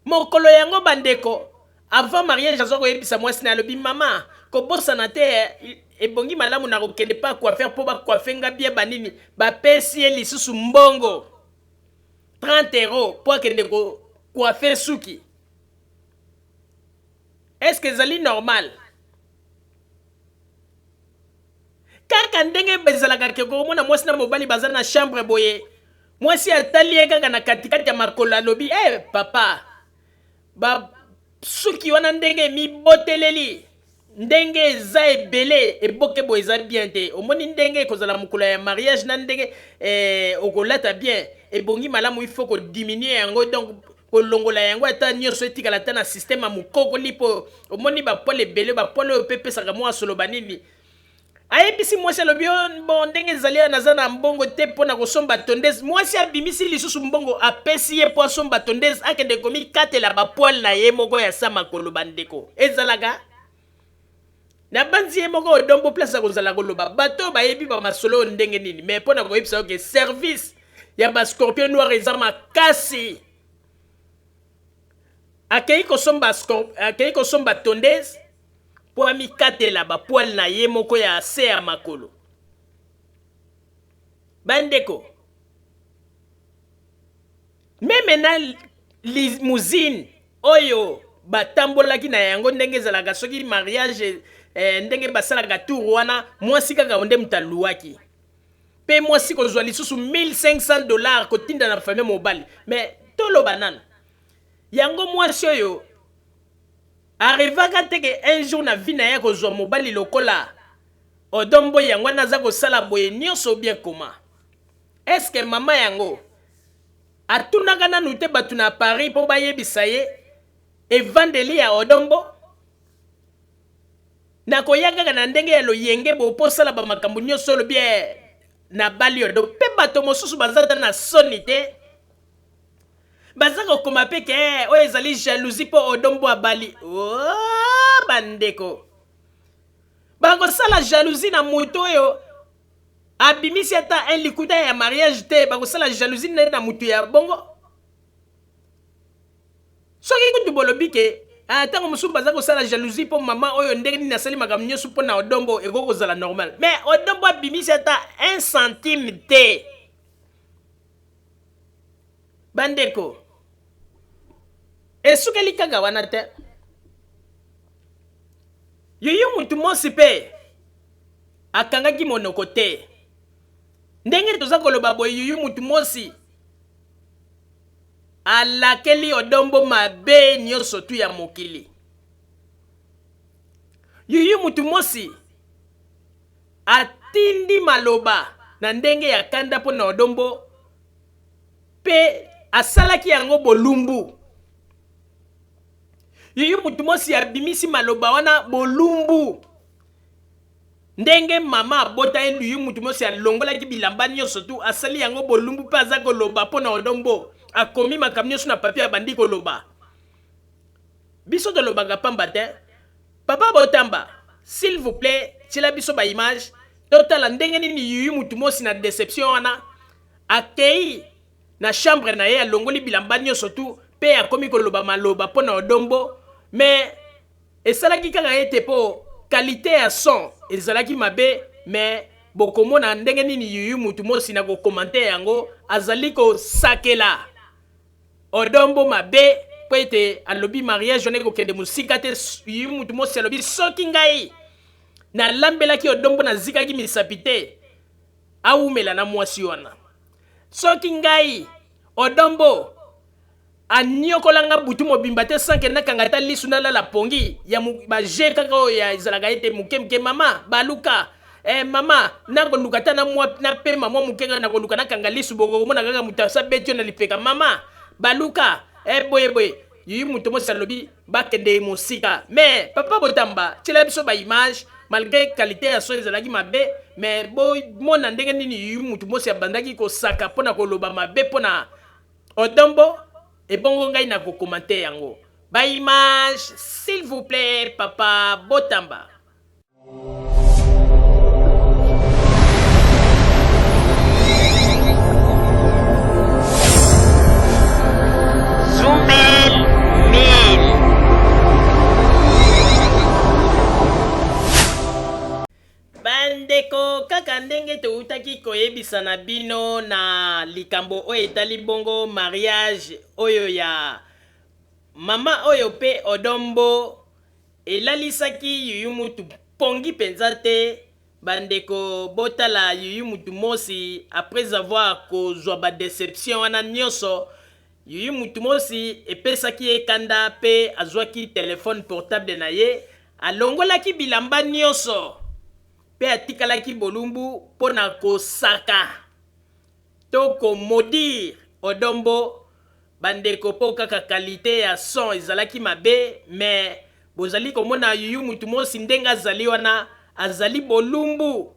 S2: mokolo yango bandeko avant mariage aza koyebisa mwasi na alobi mama kobosana te ebongi malamu na kokende pa coiffeur mpo bacoiffe nga bien banini bapesi ye lisusu mbongo 30 euro mpo akende kocoiffe suki. Est-ce que ezali normal? Kaka ndenge ezalaka ke komona mwasi na mobali baza na chambre boye, mwasi atali ye kaka na katikati ya makolo alobi eh papa, ba suki wana ndenge emiboteleli ndenge eza ebele eboke boye eza bien te, omoni ndenge ekozala mokolo ya mariage na ndenge eh, okolata bien ebongi malamu, il faut ko diminuer yango donc kolongola yango ata nyonso etikala ata na système ya mokokoli mpo omoni bapoile ebele, bapoile oyo mpe epesaka mwa solo banini. Ayebisi mwasi alobi oh, bon ndenge ezali awa naza na mbongo te mpo na kosomba tondeuse. Mwasi abimisi lisusu mbongo apesi ye mpo asomba tondeuse akende komikatela bapoile na ye moko ya sa makolo. Bandeko, ezalaka nabanzi ye moko Odon Mbo place akozala koloba bato oyo bayebi ba masolo oyo ndenge nini, mais mpo na koyebisa yo ke service ya ba scorpion noir eza makasi. Akei kosomba, akei kosomba tondeuse mpo amikatela ba poils na ye moko ya se ya makolo. Bandeko, meme na limousine oyo batambolaki na yango ndenge ezalaka soki mariage eh, ndenge basalaka tour wana mwasi kaka nde moto aluwaki mpe mwasi kozwa lisusu 1500 dollars kotinda na famille mobali. Mais toloba nanu yango mwasi oyo arrivaka te ke un jour na vie na ye akozwa mobali lokola Odon Mbo, yango wana aza kosala boye nyonso bien comment? Est ce que mama yango atunaka nanu te batu na Paris po bayebisa ye evandeli ya Odon Mbo? Nakoya kaka na ndenge ya loyenge boye mpo osala ba makambo nyonso olobi eh, nabali yo. Donc mpe bato mosusu baza ata na soni te, baza kokoma mpe ke eh, oyo ezali jalousie mpo Odon Mbo abali. Oh, bandeko bakosala jalousie na moto oyo abimisi ata un likuta ya mariage te, bakosala jalousie nde na moto ya bongo. Soki kutu bolobi ke ah, ntango mosusu baza kosala jalousie mpo mama oyo ndenge nini asali makambo nyonso mpo na Odombo, ekoki kozala normal. Mais Odombo abimisi ata un centime te. Bandeko, esukeli kaka wana te. Yoyo mutu mosi mpe akangaki monoko te. Ndenge toza koloba boye, Yoyo mutu mosi alakeli Odombo mabe nyoso tu ya mokili. Yoyo mutu mosi atindi maloba na ndenge ya kanda mpo na Odombo mpe asalaki yango bolumbu. Yoyo mutu mosi abimisi maloba wana bolumbu. Ndenge mama abota ye Luyu mutu mosi alongolaki bilamba nyoso tu asali yango bolumbu mpe aza koloba mpo na Odon Mbo. Akomi makambo nyoso na papier abandi koloba. Biso tolobaka pamba te. Papa Botamba, s'il vous plait, tiela biso ba image totala ndenge nini Yuyu mutu mosi na deception wana akei na chambre na ye alongoli bilamba nyoso tu mpe akomi koloba maloba mpo na Odon Mbo, mais esalaki kaka ete mpo qualité ya son ezalaki mabe, mais bokomona ndenge nini Yuyu mutu mosi na kokomante yango azali kosakela Odon Mbo mabe mpo ete alobi mariage wana ekokende mosika te. Yuyu mutu mosi alobi soki ngai nalambelaki Odon Mbo nazikaki misapi te awumela na mwasi wana, soki ngai Odon Mbo aniokola nga butu mobimba te sans que nakanga ata lisu nalala pongi ya ba jeu kaka oyo ya ezalaka ete moke moke mama baluka eh, mama nakoluka ata na mwa napema mwa moke kaka nakoluka nakanga lisu bokomona kaka moto asabeti yo na lipeka mama baluka eh, boye boye. Yuyu moto mosi alobi bakende mosika, mais papa Botamba tiela biso ba image malgré qualité ya son ezalaki mabe, mais bomona ndenge nini Yuyu moto mosi abandaki kosaka mpona koloba mabe mpona Odon Mbo. Ebongo ngai na kokomante yango ba image s'il vous plaît papa Botamba. Zumel 1000. Bandeko, kaka ndenge towutaki koyebisa na bino na likambo oyo etali bongo mariage oyo ya mama oyo pe Odon Mbo elalisaki Yuyu Mutu pongi penza te. Bandeko, botala Yuyu Mutu Mosi après avoir kozwa ba deception wana nioso, Yuyu Mutu Mosi epesaki ye kanda pe azwaki telephone portable na ye alongolaki bilamba nioso pe atikalaki bolumbu po na kosaka to ko maudire Odon Mbo. Bandeko, po kaka qualite ya son ezalaki mabe, mais bozali komona Yuyu Mutu Mosi ndenge azali wana, azali bolumbu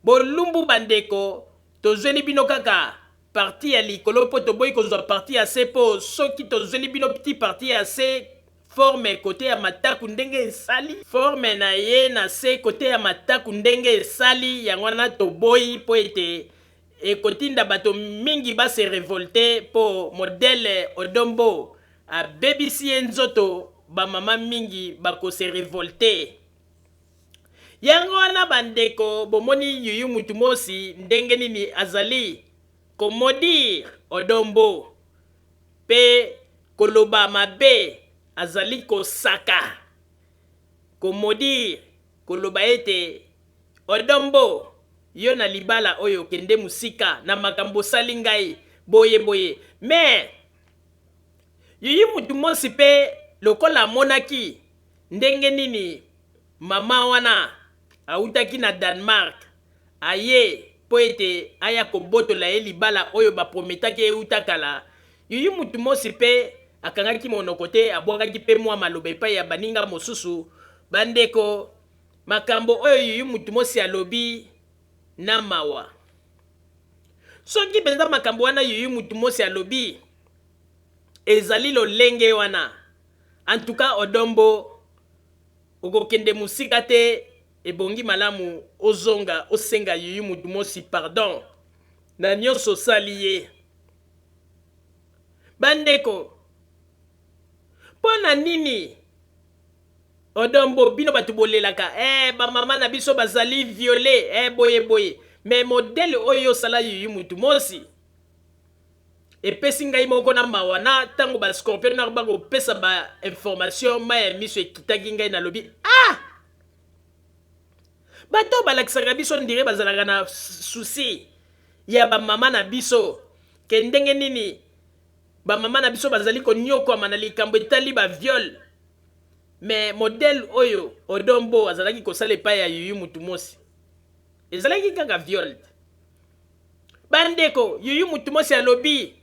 S2: bolumbu. Bandeko, tozweli bino kaka partie ya likolo po toboyi kozwa partie ya se, po soki tozweli bino petit partie ya se forme kote ya mataku ndenge esali forme na ye na se kote ya mataku ndenge esali yango wana toboyi po ete ekotinda bato mingi ba se revolter po modèle Odon Mbo abebisi ye nzoto, ba mama mingi bako se revolter. Yango wana ba ndeko bomoni Yuyu Mutu Mosi ndenge nini azali ko maudire Odon Mbo pe koloba mabe, azali kosaka ko maudire, koloba ete Odon Mbo yo na libala oyo kende musika na makambo osali ngai boye boye. Mais Yuyu Mutu Mosi pe lokola amonaki ndenge nini mama wana awutaki na Danemark aye po ete aya kobotola ye libala oyo ba prometaki ye wuta kala, Yuyu Mutu Mosi pe akangaki monoko te, abwakaki pe mua maloba epayi ya baninga mosusu. Bandeko, makambo oyo Yuyu Mutumosi alobi na mawa. Soki mpenza makambo wana Yuyu Mutumosi alobi ezali lolenge wana, en tout cas Odon Mbo okokende mosika te, ebongi malamu ozonga osenga Yuyu Mutumosi pardon na nionso osali ye. Bandeko, mpo na nini Odon Mbo bino batu bolelaka eh ba mama na biso bazali viole eh boye boye mais modèle oyo osala Youyou Mutumosi epesi ngai moko na mawa na tango ba scorpion noir bako pesa ba information mayi ya miso ekitaki ngai nalobi ah bato oyo balakisaka biso ndire bazalaka na souci ya ba mama na biso ke ndenge nini ba mama na biso bazali konyokwama na likambo etali ba viol mais modèle oyo Odon Mbo azalaki kosala epai ya Youyou Mutumosi ezalaki kaka viol te. Bandeko, Youyou Mutumosi alobi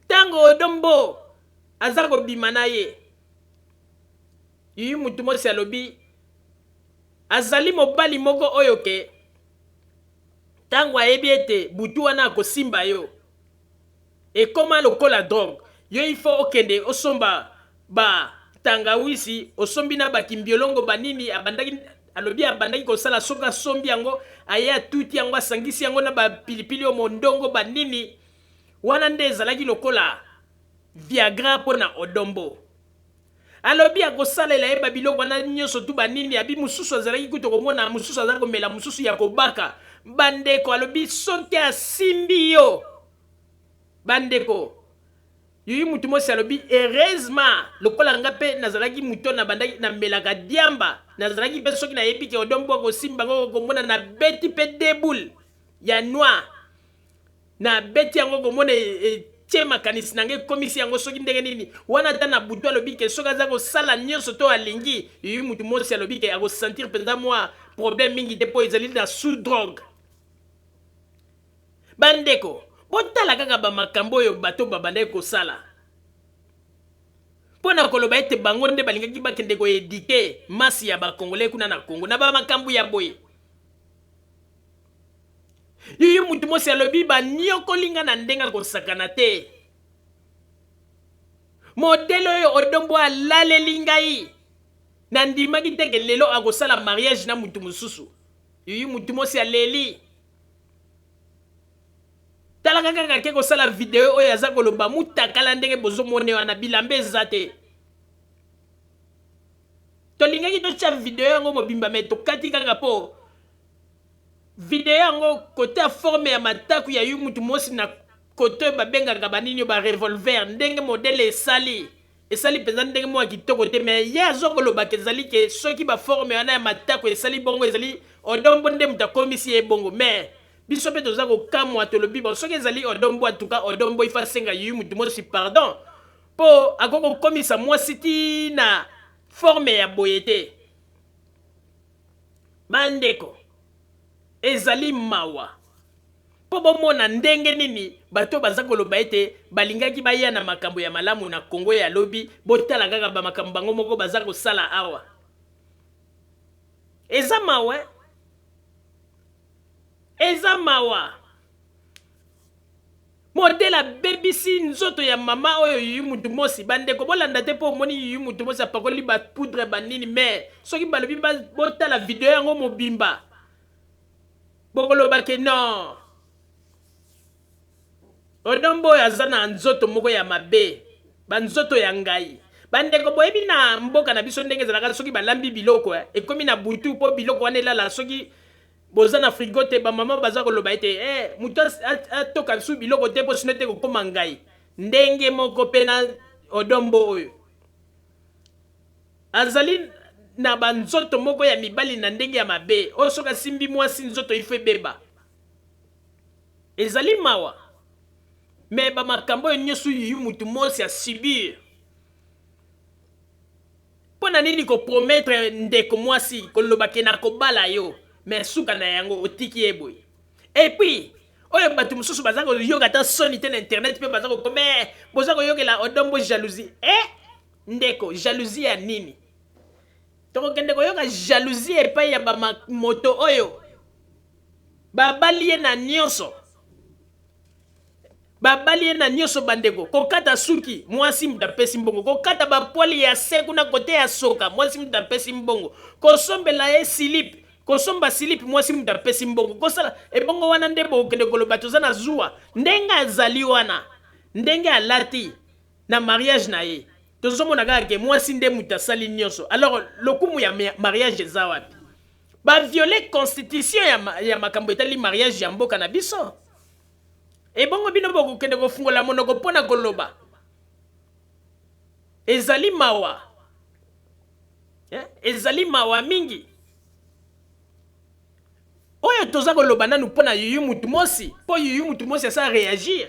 S2: tango Odon Mbo aza kobima na ye, Youyou Mutumosi alobi azali mobali moko oyo ke Tango ayebi ete butu wana akosimba yo, ekoma lokola drogue. Yo il faut okende osomba ba tangawisi, osombi na ba kimbiolongo ba nini, abandaki alobi abandaki kosala soki asombi yango aye atuti yango asangisi yango na ba pilipili oyo mondongo ba nini, wana nde ezalaki lokola viagra mpo na Odon Mbo. Alobi akosalela ye ba biloko wana nioso tout ba nini abi mususu azalaki kutu komona mususu aza komela mususu ya kobaka ba ndeko alobi soki asimbi yo ba ndeko Youyou Mutumosi alobi heureusement lokola nga pe nazalaki mutu na bandaki na melaka diamba nazalaki pe soki nayebi ke Odon Mbo akosimba ngo okomona na beti pe deux boules ya noix Na beti yango komona etie makanisi na nga ekomisi yango soki ndenge nini wana ata na butu alobi ke soki aza kosala nionso to alingi yuyu mutu mosi alobi ke ako sentir penza mua problème mingi te po ezali na sous drogue. Ba ndeko botala kaka ba makambo oyo bato babandaki kosala po na koloba ete bango nde balingaki bakende ko eduquer masse ya ba congolais kuna na Congo na ba makambo ya boye. Youyou mutu mosi alobi ba niokoli nga na ndenge ya kosakana te. Modele oyo Odon Mbo alaleli ngai na ndimaki te ke lelo akosala mariage na mutu mosusu. Youyou mutu mosi aleli. Talaka kaka ake kosala video oyo aza koloba mutakala ndenge bozo mone wana bilamba eza te. Tolingaki totia video yango mobimba mais tokati kaka po Video yango cote ya forme ya mataku ya mutu mosi na cote oyo babengaka ba nini ba revolver ndenge modele esali esali penza ndenge moko ya kitoko te mais ye azo koloba ke ezali ke soki ba forme wana ya mataku esali bongo ezali Odon Mbo nde mutu akomisi ye bongo mais biso pe toza kokamwa tolobi bon soki ezali Odon Mbo en tout cas Odon Mbo il faut asenga Youyou mutu mosi pardon po akoki kokomisa mwasi ti na forme ya boye te. Ba ndeko, ezali mawa mpo bomona ndenge nini bato oyo baza koloba ete balingaki baya na makambo ya malamu na Congo ya lobi, botala kaka ba makambo bango moko baza kosala awa. Eza mawa eh? Eza mawa. Modele abebisi nzoto ya mama oyo Youyou Mutumosi. Ba ndeko bolanda te po omoni Youyou Mutumosi apakoli ba poudre ba nini mais soki balobi botala video yango mobimba bokoloba ke non Odon Mbo oyo aza na nzoto moko ya mabe ba nzoto ya ngayi. Ba ndeko boyebi na mboka na biso ndenge ezalaka soki balambi biloko ekomi na butu po biloko wana elala soki Boza na frigo te ba maman baza koloba ete eh mutu atoka lisusu biloko te po sinon te kokoma ngai ndenge moko pe na Odon Mbo oyo azali na ba nzoto moko ya mibali na ndenge ya mabe oyo soki asimbi mwasi nzoto il faut ebeba ezali mawa mais ba makambo oyo nioso yuyu mutu mosi a subir Pona nini ko promettre ndeko mwasi koloba ke nakobala yo mais suka na yango otiki ye boye? Et puis oyo batu mosusu baza koyoka ata soni te na internet pe baza kokoma eh boza koyokela Odon Mbo jalousie eh ndeko jalousie ya nini? Tokokende koyoka jalousie epai ya ba moto oyo babali ye na nyonso. Babali ye na nyonso bandeko. Kokata suki, mwasi moto apesi mbongo. Kokata bapwali ya se kuna kote ya soka, mwasi moto apesi mbongo. Kosombela ye silipe, kosomba silipe, mwasi moto apesi mbongo. Kosala ebongo wana nde bokende koloba toza na zuwa. Ndenge azali wana, ndenge alati na mariage na ye, tozomona kaka ke mwasi nde moto asali nyonso. Alors lokumu ya mariage eza wapi? Ba violer constitution ya makambo etali mariage ya mboka na biso. Ebongo bino bokokende kofungola monoko mpo na koloba? Ezali mawa eh? Ezali mawa mingi. Oyo toza koloba nanu mpo na Yuyu Mutu Mosi, mpo Yuyu Mutu Mosi asa reagir.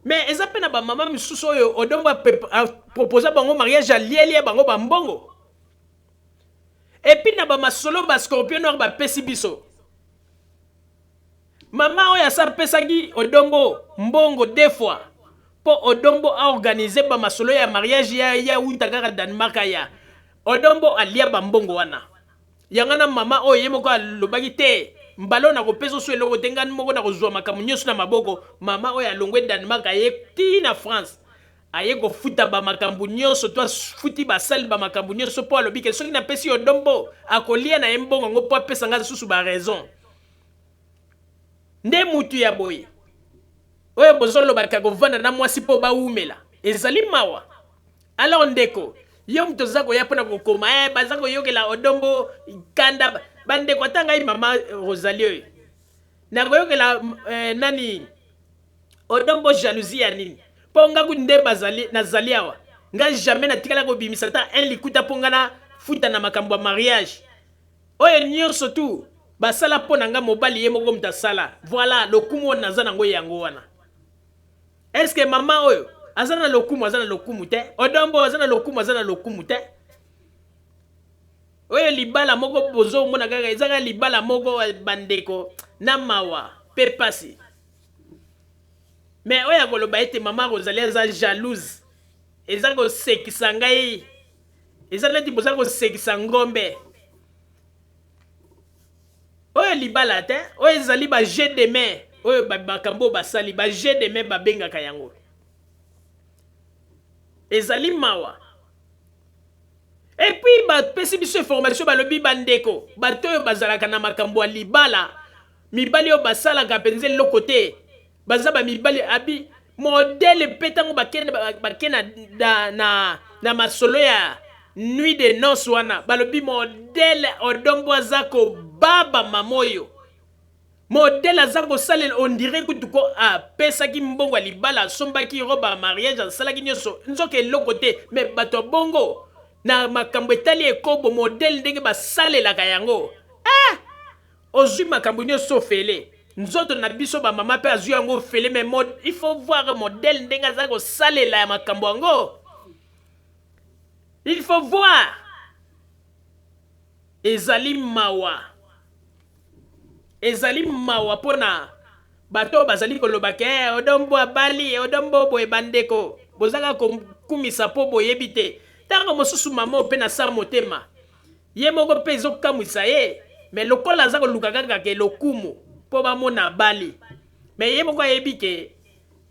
S2: Mais eza mpe na ba mama misusu oyo Odon Mbo a proposa bango mariage, alielie bango ba mbongo. Et puis na ba masolo ba Scorpion Noir bapesi biso. Mama oyo asa apesaki Odon Mbo mbongo deux fois po Odon Mbo a organiser ba masolo ya mariage ya ya wuta kaka Danemark aya. Odon Mbo alia ba mbongo wana. Yango wana mama oyo ye moko alobaki te mbala oyo nakopesa oso eloko te, ngai moko nakozua makambo nyonso na maboko. Mama oyo alongwe Danemark aye ti na France aye kofuta ba makambo nyonso to afuti basali ba makambo nyonso po alobi ke soki napesi Odon Mbo akolia na ye mbongo yango po apesa ngai lisusu ba raison. Nde mutu ya boye oyo bozolobaka kovanda na mwasi po bawumela ezali mawa. Alors ndeko yo mutu oza koya pona kokoma eh, baza koyokela Odon Mbo kanda bandeko ata ngai mama Rosalie oyo nakoyokela eh, nani Odon Mbo jalousie ya nini po nga kutu nde bazali nazali awa nga jamais natikala kobimisa ata un likuta po nga na futa na makambo ya mariage Oyo nionso tout basala po na nga mobali ye moko mutu asala voila lokumu oyo naza nango yango wana est ce que maman oyo aza na lokumu aza na lokumu te Odon Mbo aza na lokumu aza na lokumu te oyo libala moko bozo mona kaka eza kaka libala moko bandeko na mawa pe pasi mais oyo akoloba ete maman Rosalie aza jalouse eza kosekisa ngai Eza neti boza kosekisa ngombe. Oyo libala te, oyo ezali ba jeux de main, oyo ba makambo oyo basali ba jeux de main babengaka yango. Ezali mawa. Et puis bapesi biso information balobi bandeko, bato oyo bazalaka na makambo ya libala, mibali oyo basalaka mpenza eloko te, baza ba mibali abi modele mpe ntango bake bake na, na, na, na masolo ya nuit de noces wana balobi modele Odon Mbo aza kobaba mama oyo modele aza kosalela ondire kutu ko apesaki mbongo ya libala asombaki robe ya mariage asalaki nyonso nzoka eloko te me bato ya bongo na makambo etali ekobo modele ndenge basalelaka yango ah! Ozui makambo nioso ofele. Nzoto na biso ba mama pe azui yango ofele mais mod, il faut voir modèle ndenge aza kosalela ya makambo yango. Il faut voir. Ezali mawa. Ezali mawa pona bato oyo bazali koloba ke eh, Odon Mbo abali, Odon Mbo boye bandeko. Bozaka kokumisa po boyebi te. Tango mosusu mama oyo pe na sa motema. Ye moko pe ezo kamwisa ye mais lokola aza koluka kaka ke lokumu po bamona abali mais ye moko ayebi ke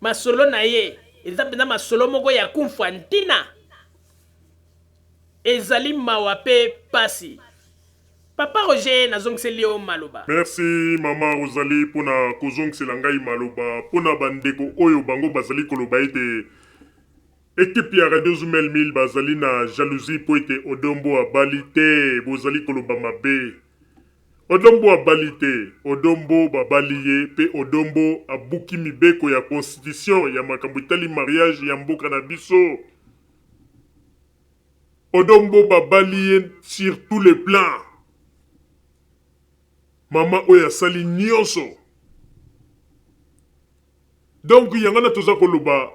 S2: masolo na ye eza penza masolo moko ya kunfua ntina. Ezali mawa pe pasi. Papa Roger nazongiseli yo maloba.
S1: Merci mama Rosalie pona kozongisela ngai maloba pona ba ndeko oyo bango bazali koloba ete Equipe ya Radio Zumel 1000 bazali na jalousie po ete Odon Mbo abali te, bozali koloba mabe. Odon Mbo abali te, Odon Mbo babali ye pe Odon Mbo abuki mibeko ya constitution ya makambo etali mariage ya mboka na biso. Odon Mbo babali ye sur tous les plans. Mama oyo asali nionso. Donc yango wana toza koloba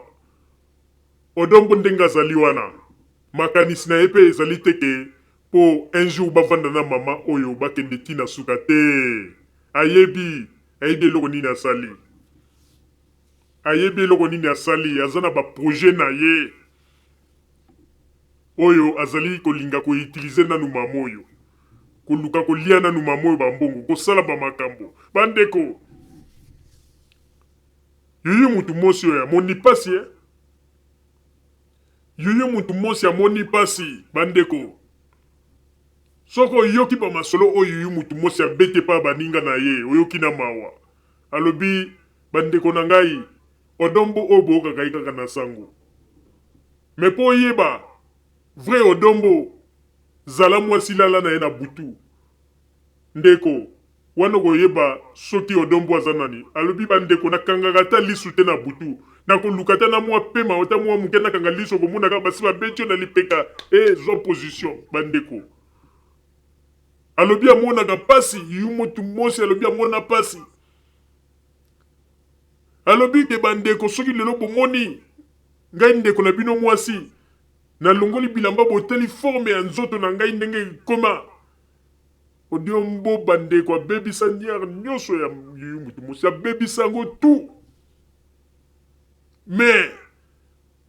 S1: Odon Mbo ndenge azali wana makanisi na ye pe ezali te ke po un jour bavanda na mama oyo bakende ti na suka te ayebi ayebi eloko nini asali ayebi eloko nini asali aza na ba projet na ye. Oyo azali kolinga ko utiliser nanu mama oyo, koluka kolia nanu mama oyo ba mbongo, kosala ba makambo. Ba ndeko, Youyou mutu mosi oyo amoni pasi eh. Youyou mutu mosi amoni pasi ba ndeko. Soki oyoki ba masolo oyo Youyou mutu mosi abeti epa baninga na ye, oyoki na mawa. Alobi, ba ndeko na ngai, Odon Mbo oyo boyokaka ye kaka na sango. Mais po oyeba vrai Odon Mbo, zala mwasi lala na ye na butu. Ndeko, wana okoyeba soki Odon Mbo aza nani. Alobi ba ndeko nakangaka ata lisu te na butu. Nakoluka ata na mwa pema ata mwa muke nakanga lisu okomona kaka basi babeti yo na lipeka eh zwa position ba ndeko. Alobi amonaka pasi, Yumotu Mosi alobi amona pasi. Alobi ke ba ndeko soki lelo bomoni ngai ndeko na bino mwasi nalongoli bilamba botali forme ya nzoto na ngai ndenge ekoma Odon Mbo ba ndeko abebisa niar nyoso ya Youyou Mutu Mosi abebisa yango tout mais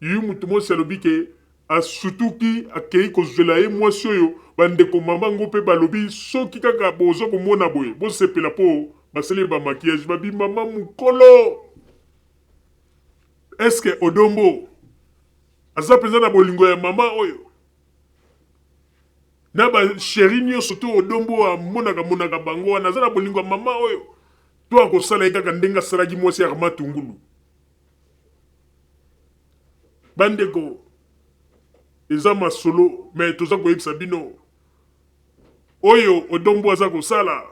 S1: Youyou Mutu Mosi alobi ke asutuki akeyi kozwela ye mwasi oyo ba ndeko mama ngo pe balobi soki kaka bozo komona boye bosepela po basali ye ba maquillage babi mama mukolo est ce que Odon Mbo aza penza na bolingo ya mama oyo na ba cherie nioso to Odon Mbo amonaka monaka bango wana aza na bolingo ya mama oyo to akosala ye kaka ndenge asalaki mwasi ya Armand Tungulu. Bandeko eza masolo mais toza koyebisa bino oyo Odon Mbo aza kosala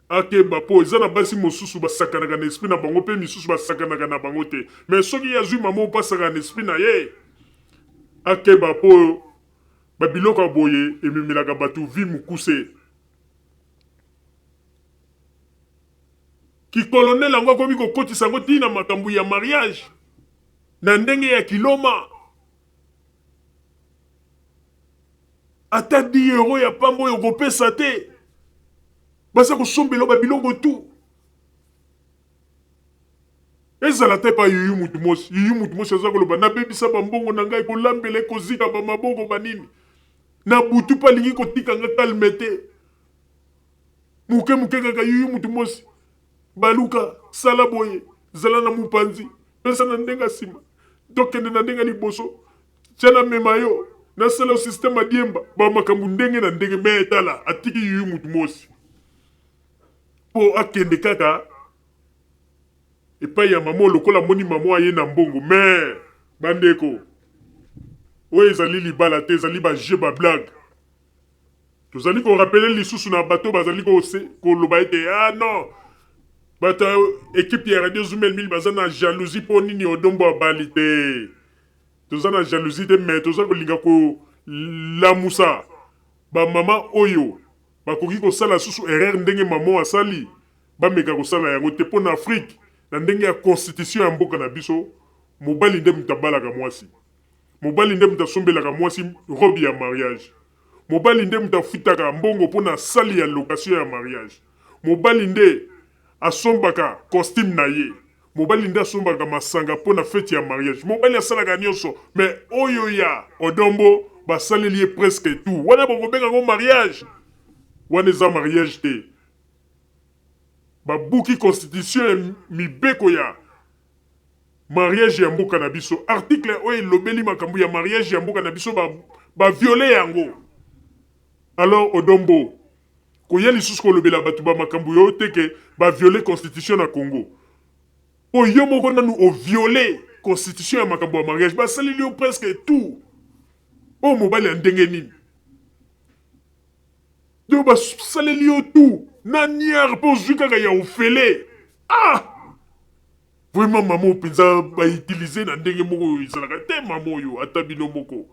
S1: akeba po eza na basi mosusu basakanaka na esprit na bango pe misusu basakanaka na bango te mais soki ye azui mama oyo pe asakana na esprit na ye akeba po ba biloko ya boye ememelaka batu vie mukuse. Ki colonel yango akomi kokotisa yango ti na makambo ya mariage na ndenge ya kiloma. Ata 10 euros ya pamba oyo okopesa te, baza kosombela yo ba biloko tout. Ezala ata epa Youyou mutu mosi, Youyou mutu mosi aza koloba nabebisa ba mbongo na ngai kolambela ekozika ba maboko ba nini. Na butu pe alingi kotika nga calme te. Muke muke kaka youyou mutu mosi baluka sala boye zala na mupanzi pesa na ndenge ya sima tokende na ndenge ya liboso tia na mema yo nasala yo système ya diemba ba makambo ndenge na ndenge mais tala atiki youyou mutu mosi po akende kaka epai ya mama lokola amoni mama aye na mbongo mais bandeko oyo ezali libala te ezali ba jeu ba blague. Tozali ko rappeler lisusu na bato bazali koloba ete ah non bato ya equipe ya Radio Zumel 1000 baza na jalousie mpo nini Odon Mbo abali te. Toza na jalousie te mais toza kolinga kolamusa ba mama oyo bakoki kosala susu erreur ndenge mama asali bameka kosala yango te mpo na Afrique na ndenge ya constitution ya mboka na biso mobali nde moto abalaka mwasi. Mobali nde moto asombelaka mwasi robe ya mariage. Mobali nde moto afutaka mbongo mpo na salle ya location ya mariage. Mobali nde asombaka costume na ye. Mobali nde asombaka masanga mpo na feti ya mariage. Mobali asalaka nionso mais oyo ya Odon Mbo basaleli ye presque tout. Wana bokobenga yango mariage? Wana eza mariage te. Babuki constitution ya mibeko ya Mariage ya mboka na biso. Article oyo elobeli makambo ya mariage ya mboka na biso ba, ba viole yango. Alors Odon Mbo, koya lisusu kolobela bato ba makambo yo te ke ba viole constitution na Congo. Po yo moko nanu o viole constitution ya makambo ya mariage. Basaleli yo presque tout. Oyo mobali ya ndenge nini? Donc basaleli yo tout. Na niar po ozwi kaka ya ofele. Ah! Vraiment mama oyo penza ba utiliser na ndenge moko oyo ezalaka te mama oyo ata bino moko.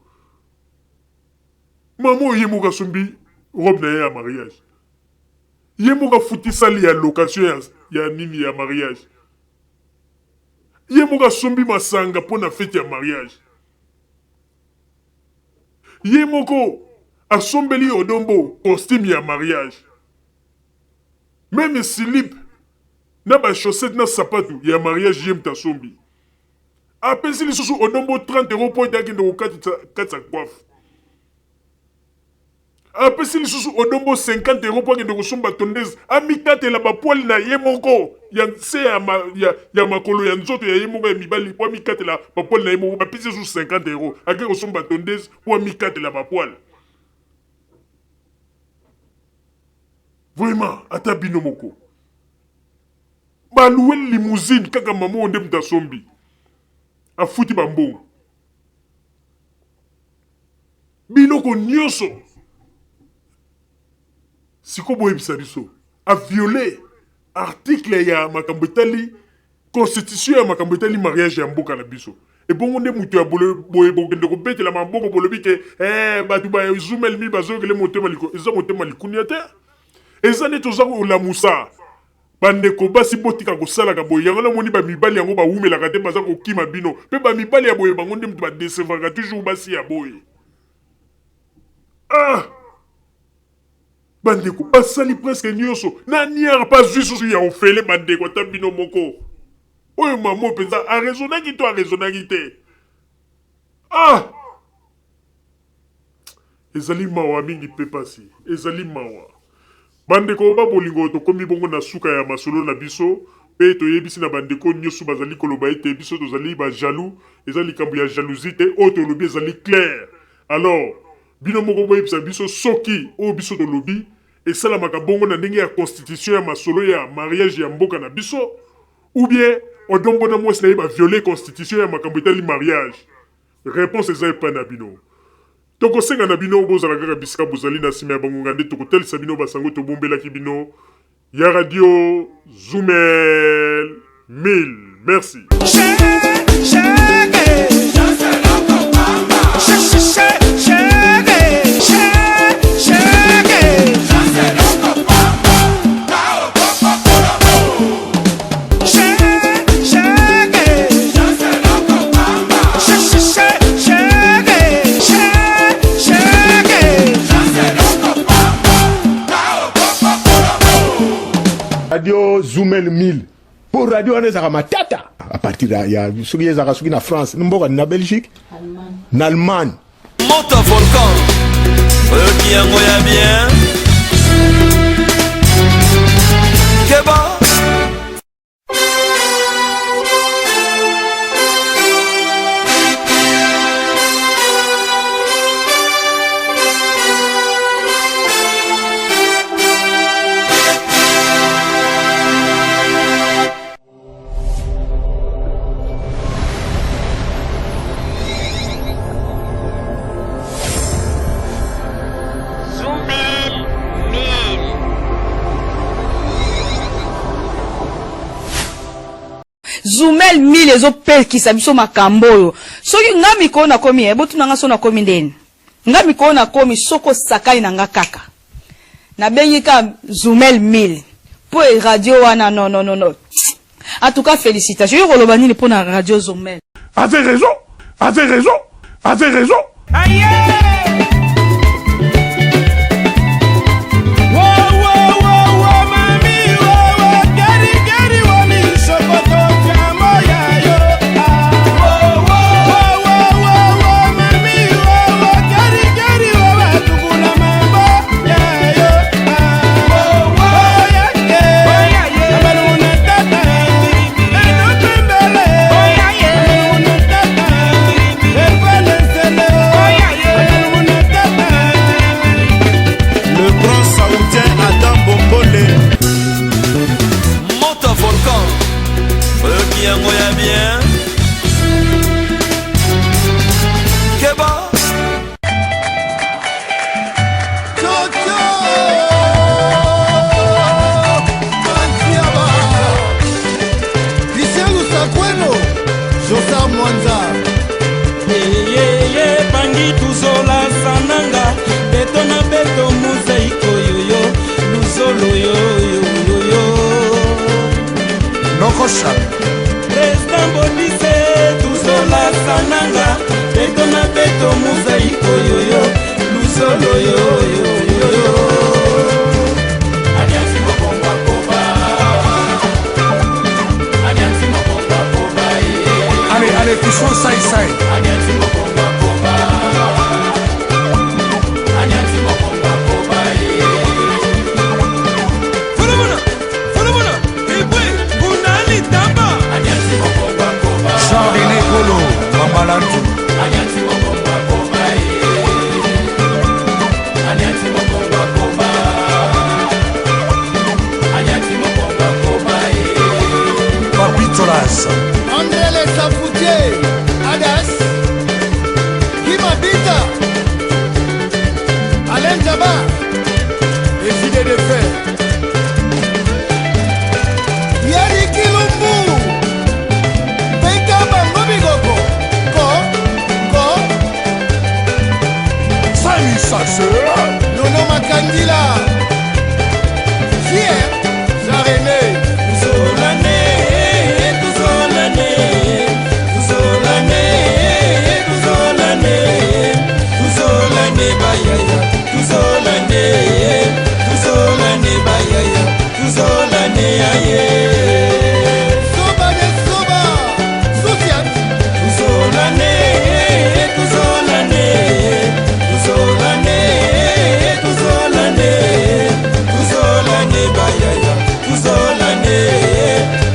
S1: Mama oyo ye moko asombi robe na ye ya mariage. Ye moko afuti salle ya location ya, ya nini ya mariage. Ye moko asombi masanga mpo na fete ya mariage. Ye moko asombeli Odon Mbo costume ya mariage. Meme slip na ba chaussettes na sapatu ya mariage ye mutu asombi. Apesi lisusu Odombo 30 euros mpo ete akende kokatisa coiffe. Apesi lisusu Odombo 50 euros mpo akende kosomba tondeuse, amikatela ba poils na ye moko ya nse ya, ma, ya, ya makolo ya nzoto ya ye moko ya mibali mpo amikatela ba poils na ye moko. Bapesi ye lisusu 50 euros ake kosomba tondeuse mpo amikatela ba poils. Vraiment, ata bino moko. Ba louer limousine kaka mama oyo nde moto asombi. Afuti ba mbongo. Biloko nyonso. Siko boyebisa biso. A violer article ya makambo etali constitution ya makambo etali mariage ya mboka na biso. Ebongo nde moto ya boye bokende kobetela maboko bolobi ke eh, bato ba Zumel mi bazokele motema liko eza motema likunia te. Eza nde toza kolamusa Bandeko basi botika kosalaka boye yango namoni ba mibali yango bawumelaka te baza kokima bino pe ba mibali ya boye bango nde mutu ba decevaka toujours basi ya boye ah bandeko basali presque nioso na niar pe azui susu ya ofele bandeko ata bino moko oyo mama oyo penza a raisonnaki to a raisonnaki te ah Ezali mawa mingi mpe pasi. Ezali mawa. Bandeko ba bolingo, tokomi bongo na suka ya masolo na biso, mpe toyebisi na bandeko nioso bazali koloba ete biso tozali ba jaloux, eza likambo ya jalousie te, oyo tolobi ezali clair. Alors, bino moko boyebisa biso soki oyo biso tolobi esalamaka bongo na ndenge ya constitution ya masolo ya mariage ya mboka na biso, ou bien Odon Mbo na mwasi na ye ba violer constitution ya makambo etali mariage. Reponse eza epai na bino. Tokosenga na bino bozala kaka bisika bozali na sima ya bangonga nde tokotalisa bino basango tobombelaki bino ya radio Zumel 1000. Merci.
S3: Radio Zumel 1000 po radio wana ezalaka matata à partir ya soki ezalaka soki na France mboka na Belgique na Allemagne
S6: Moto volcan oyoki yango ya bien keba.
S2: Zumel 1000.
S5: Zumel 1000 ezopekisa biso makambo oyo. Soki nga mikolo nakomi eh, botuna nga so nakomi ndeni. Nga mikolo nakomi soki osakani na nga kaka. Nabengi ka Zumel 1000 po e radio wana non non non non. En tout cas felicitations. Yo koloba nini pona radio Zumel?
S1: Avait raison, avait raison, avait raison.
S6: Le grand saoudien Adam Bombole. Moto volcan oyoki yango ya bien keba.
S4: Christian Lusakweno, Josar Mwanza.
S7: Yeyeye bangi tuzola sananga beto na beto mozaiko yoyo luzolo yoyoyoyo
S4: Nokosha.
S7: President Bodise tuzola sananga beto na beto mozaiko yoyo luzolo yoyoyoyo
S1: Allez, allez,
S8: Fisson Sai Sai. Jean-René Kolo, Mambalantu. Papitolas.
S9: André Le Safoutier, Adas, Guy Mabita, Alain Djaba, les idées de fer. Yannick Kilumbu, Beka Bango Bigoko, Ko, Ko,
S8: Samy Sasseur.
S9: Nono Makandila, Fier, Jean-René,
S7: Tuzolane, tuzolane, tuzolane, tuzolane, tuzolane bayaya, tuzolane, tuzolane bayaya, tuzolane aye.
S9: Soba de Soba, Soufiane,
S7: Tuzolane, tuzolane, tuzolane, tuzolane, tuzolane bayaya, tuzolane,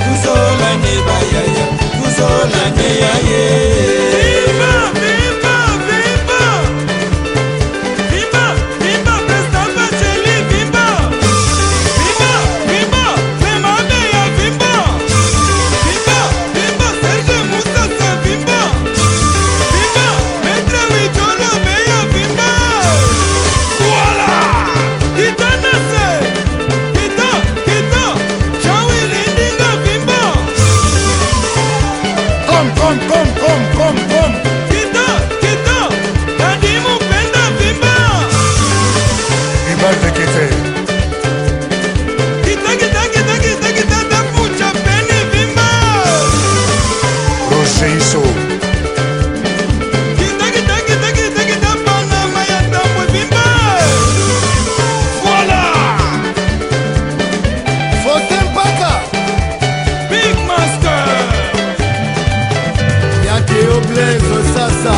S7: tuzolane bayaya, tuzolane aye. Viva, viva, viva! Viva, viva, President Bacheli, viva! Viva, viva, Clément Beya, viva! Viva, viva, Serge Moussa, viva! Viva, Maître Wijolo Beya, viva! Voilà! Kita Nase! Kita, kita, Jean-Willy Ndinga, viva!
S8: Comme, comme, comme, comme, comme, comme.
S7: Kita, kita, Dadi Mupenda, viva!
S8: Ibal de Kete.
S7: Kita, kita, kita, kita, kita, Tapucha Peni, viva!
S8: Roger Isso.
S7: Kita, kita, kita, kita, kita, Panama ya Tambwe, viva! Voilà!
S9: Faustin Paka,
S7: Big Master!
S9: Yakeo Blaise Sasa,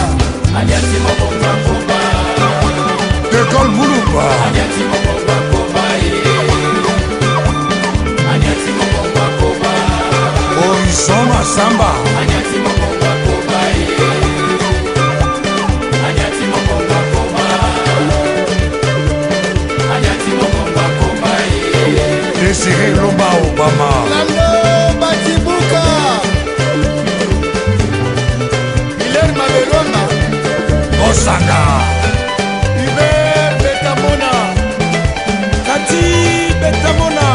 S8: De Gaulle Moulumba. Horizon Massamba. Désiré Lomba Obama.
S9: Lando Batibuka, Hilaire Mabelonga,
S8: Osaka.
S9: Hubert Betamona,
S7: Kati Betamona!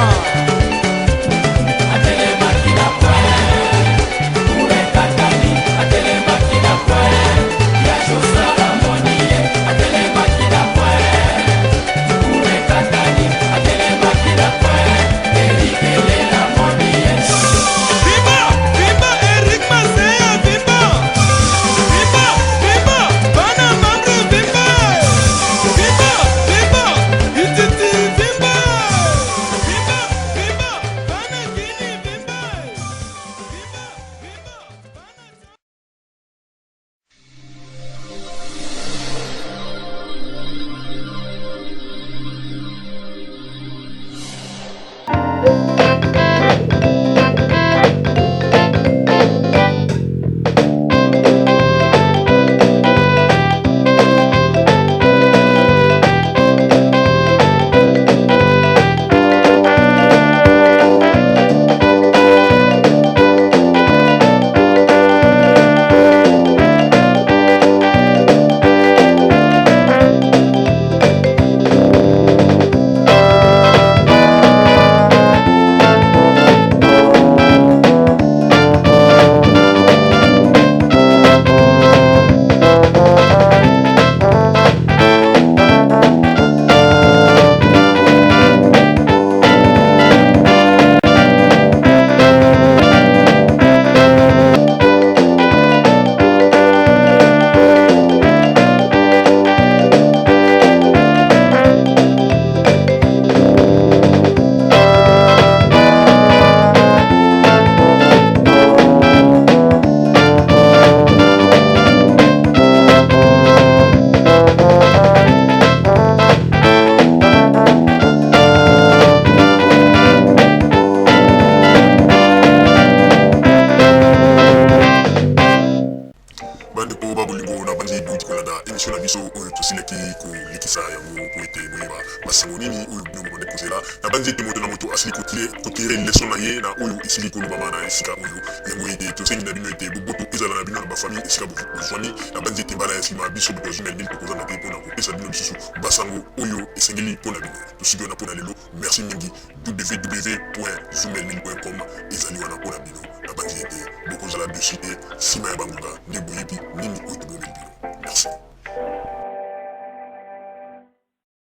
S7: Viva! Viva Eric Masea, viva! Viva! Viva! Bana Mamre,
S1: Tosilaki kolekisa yango mpo ete boyeba basango nini oyo bino bobandaki kozela. Nabanzi ete moto na moto asili kotire leson na ye na oyo esili kolobama na esika oyo. Yango ete tosengi na bino ete boboto ezala na bino na bafamille esika bozwami. Nabanzi ete mbala ya nsima biso bato ya Zumel 1000 tokozanga te mpo na kopesa bino lisusu basango oyo esengeli mpo na bino. Tosuki wana mpo na lelo. Merci mingi. www.zumel1000.com ezali wana mpo na bino. Nabanzi ete bokozala dessus te nsima ya bangonga nde boyebi nini oyo tobombeli bino. Merci.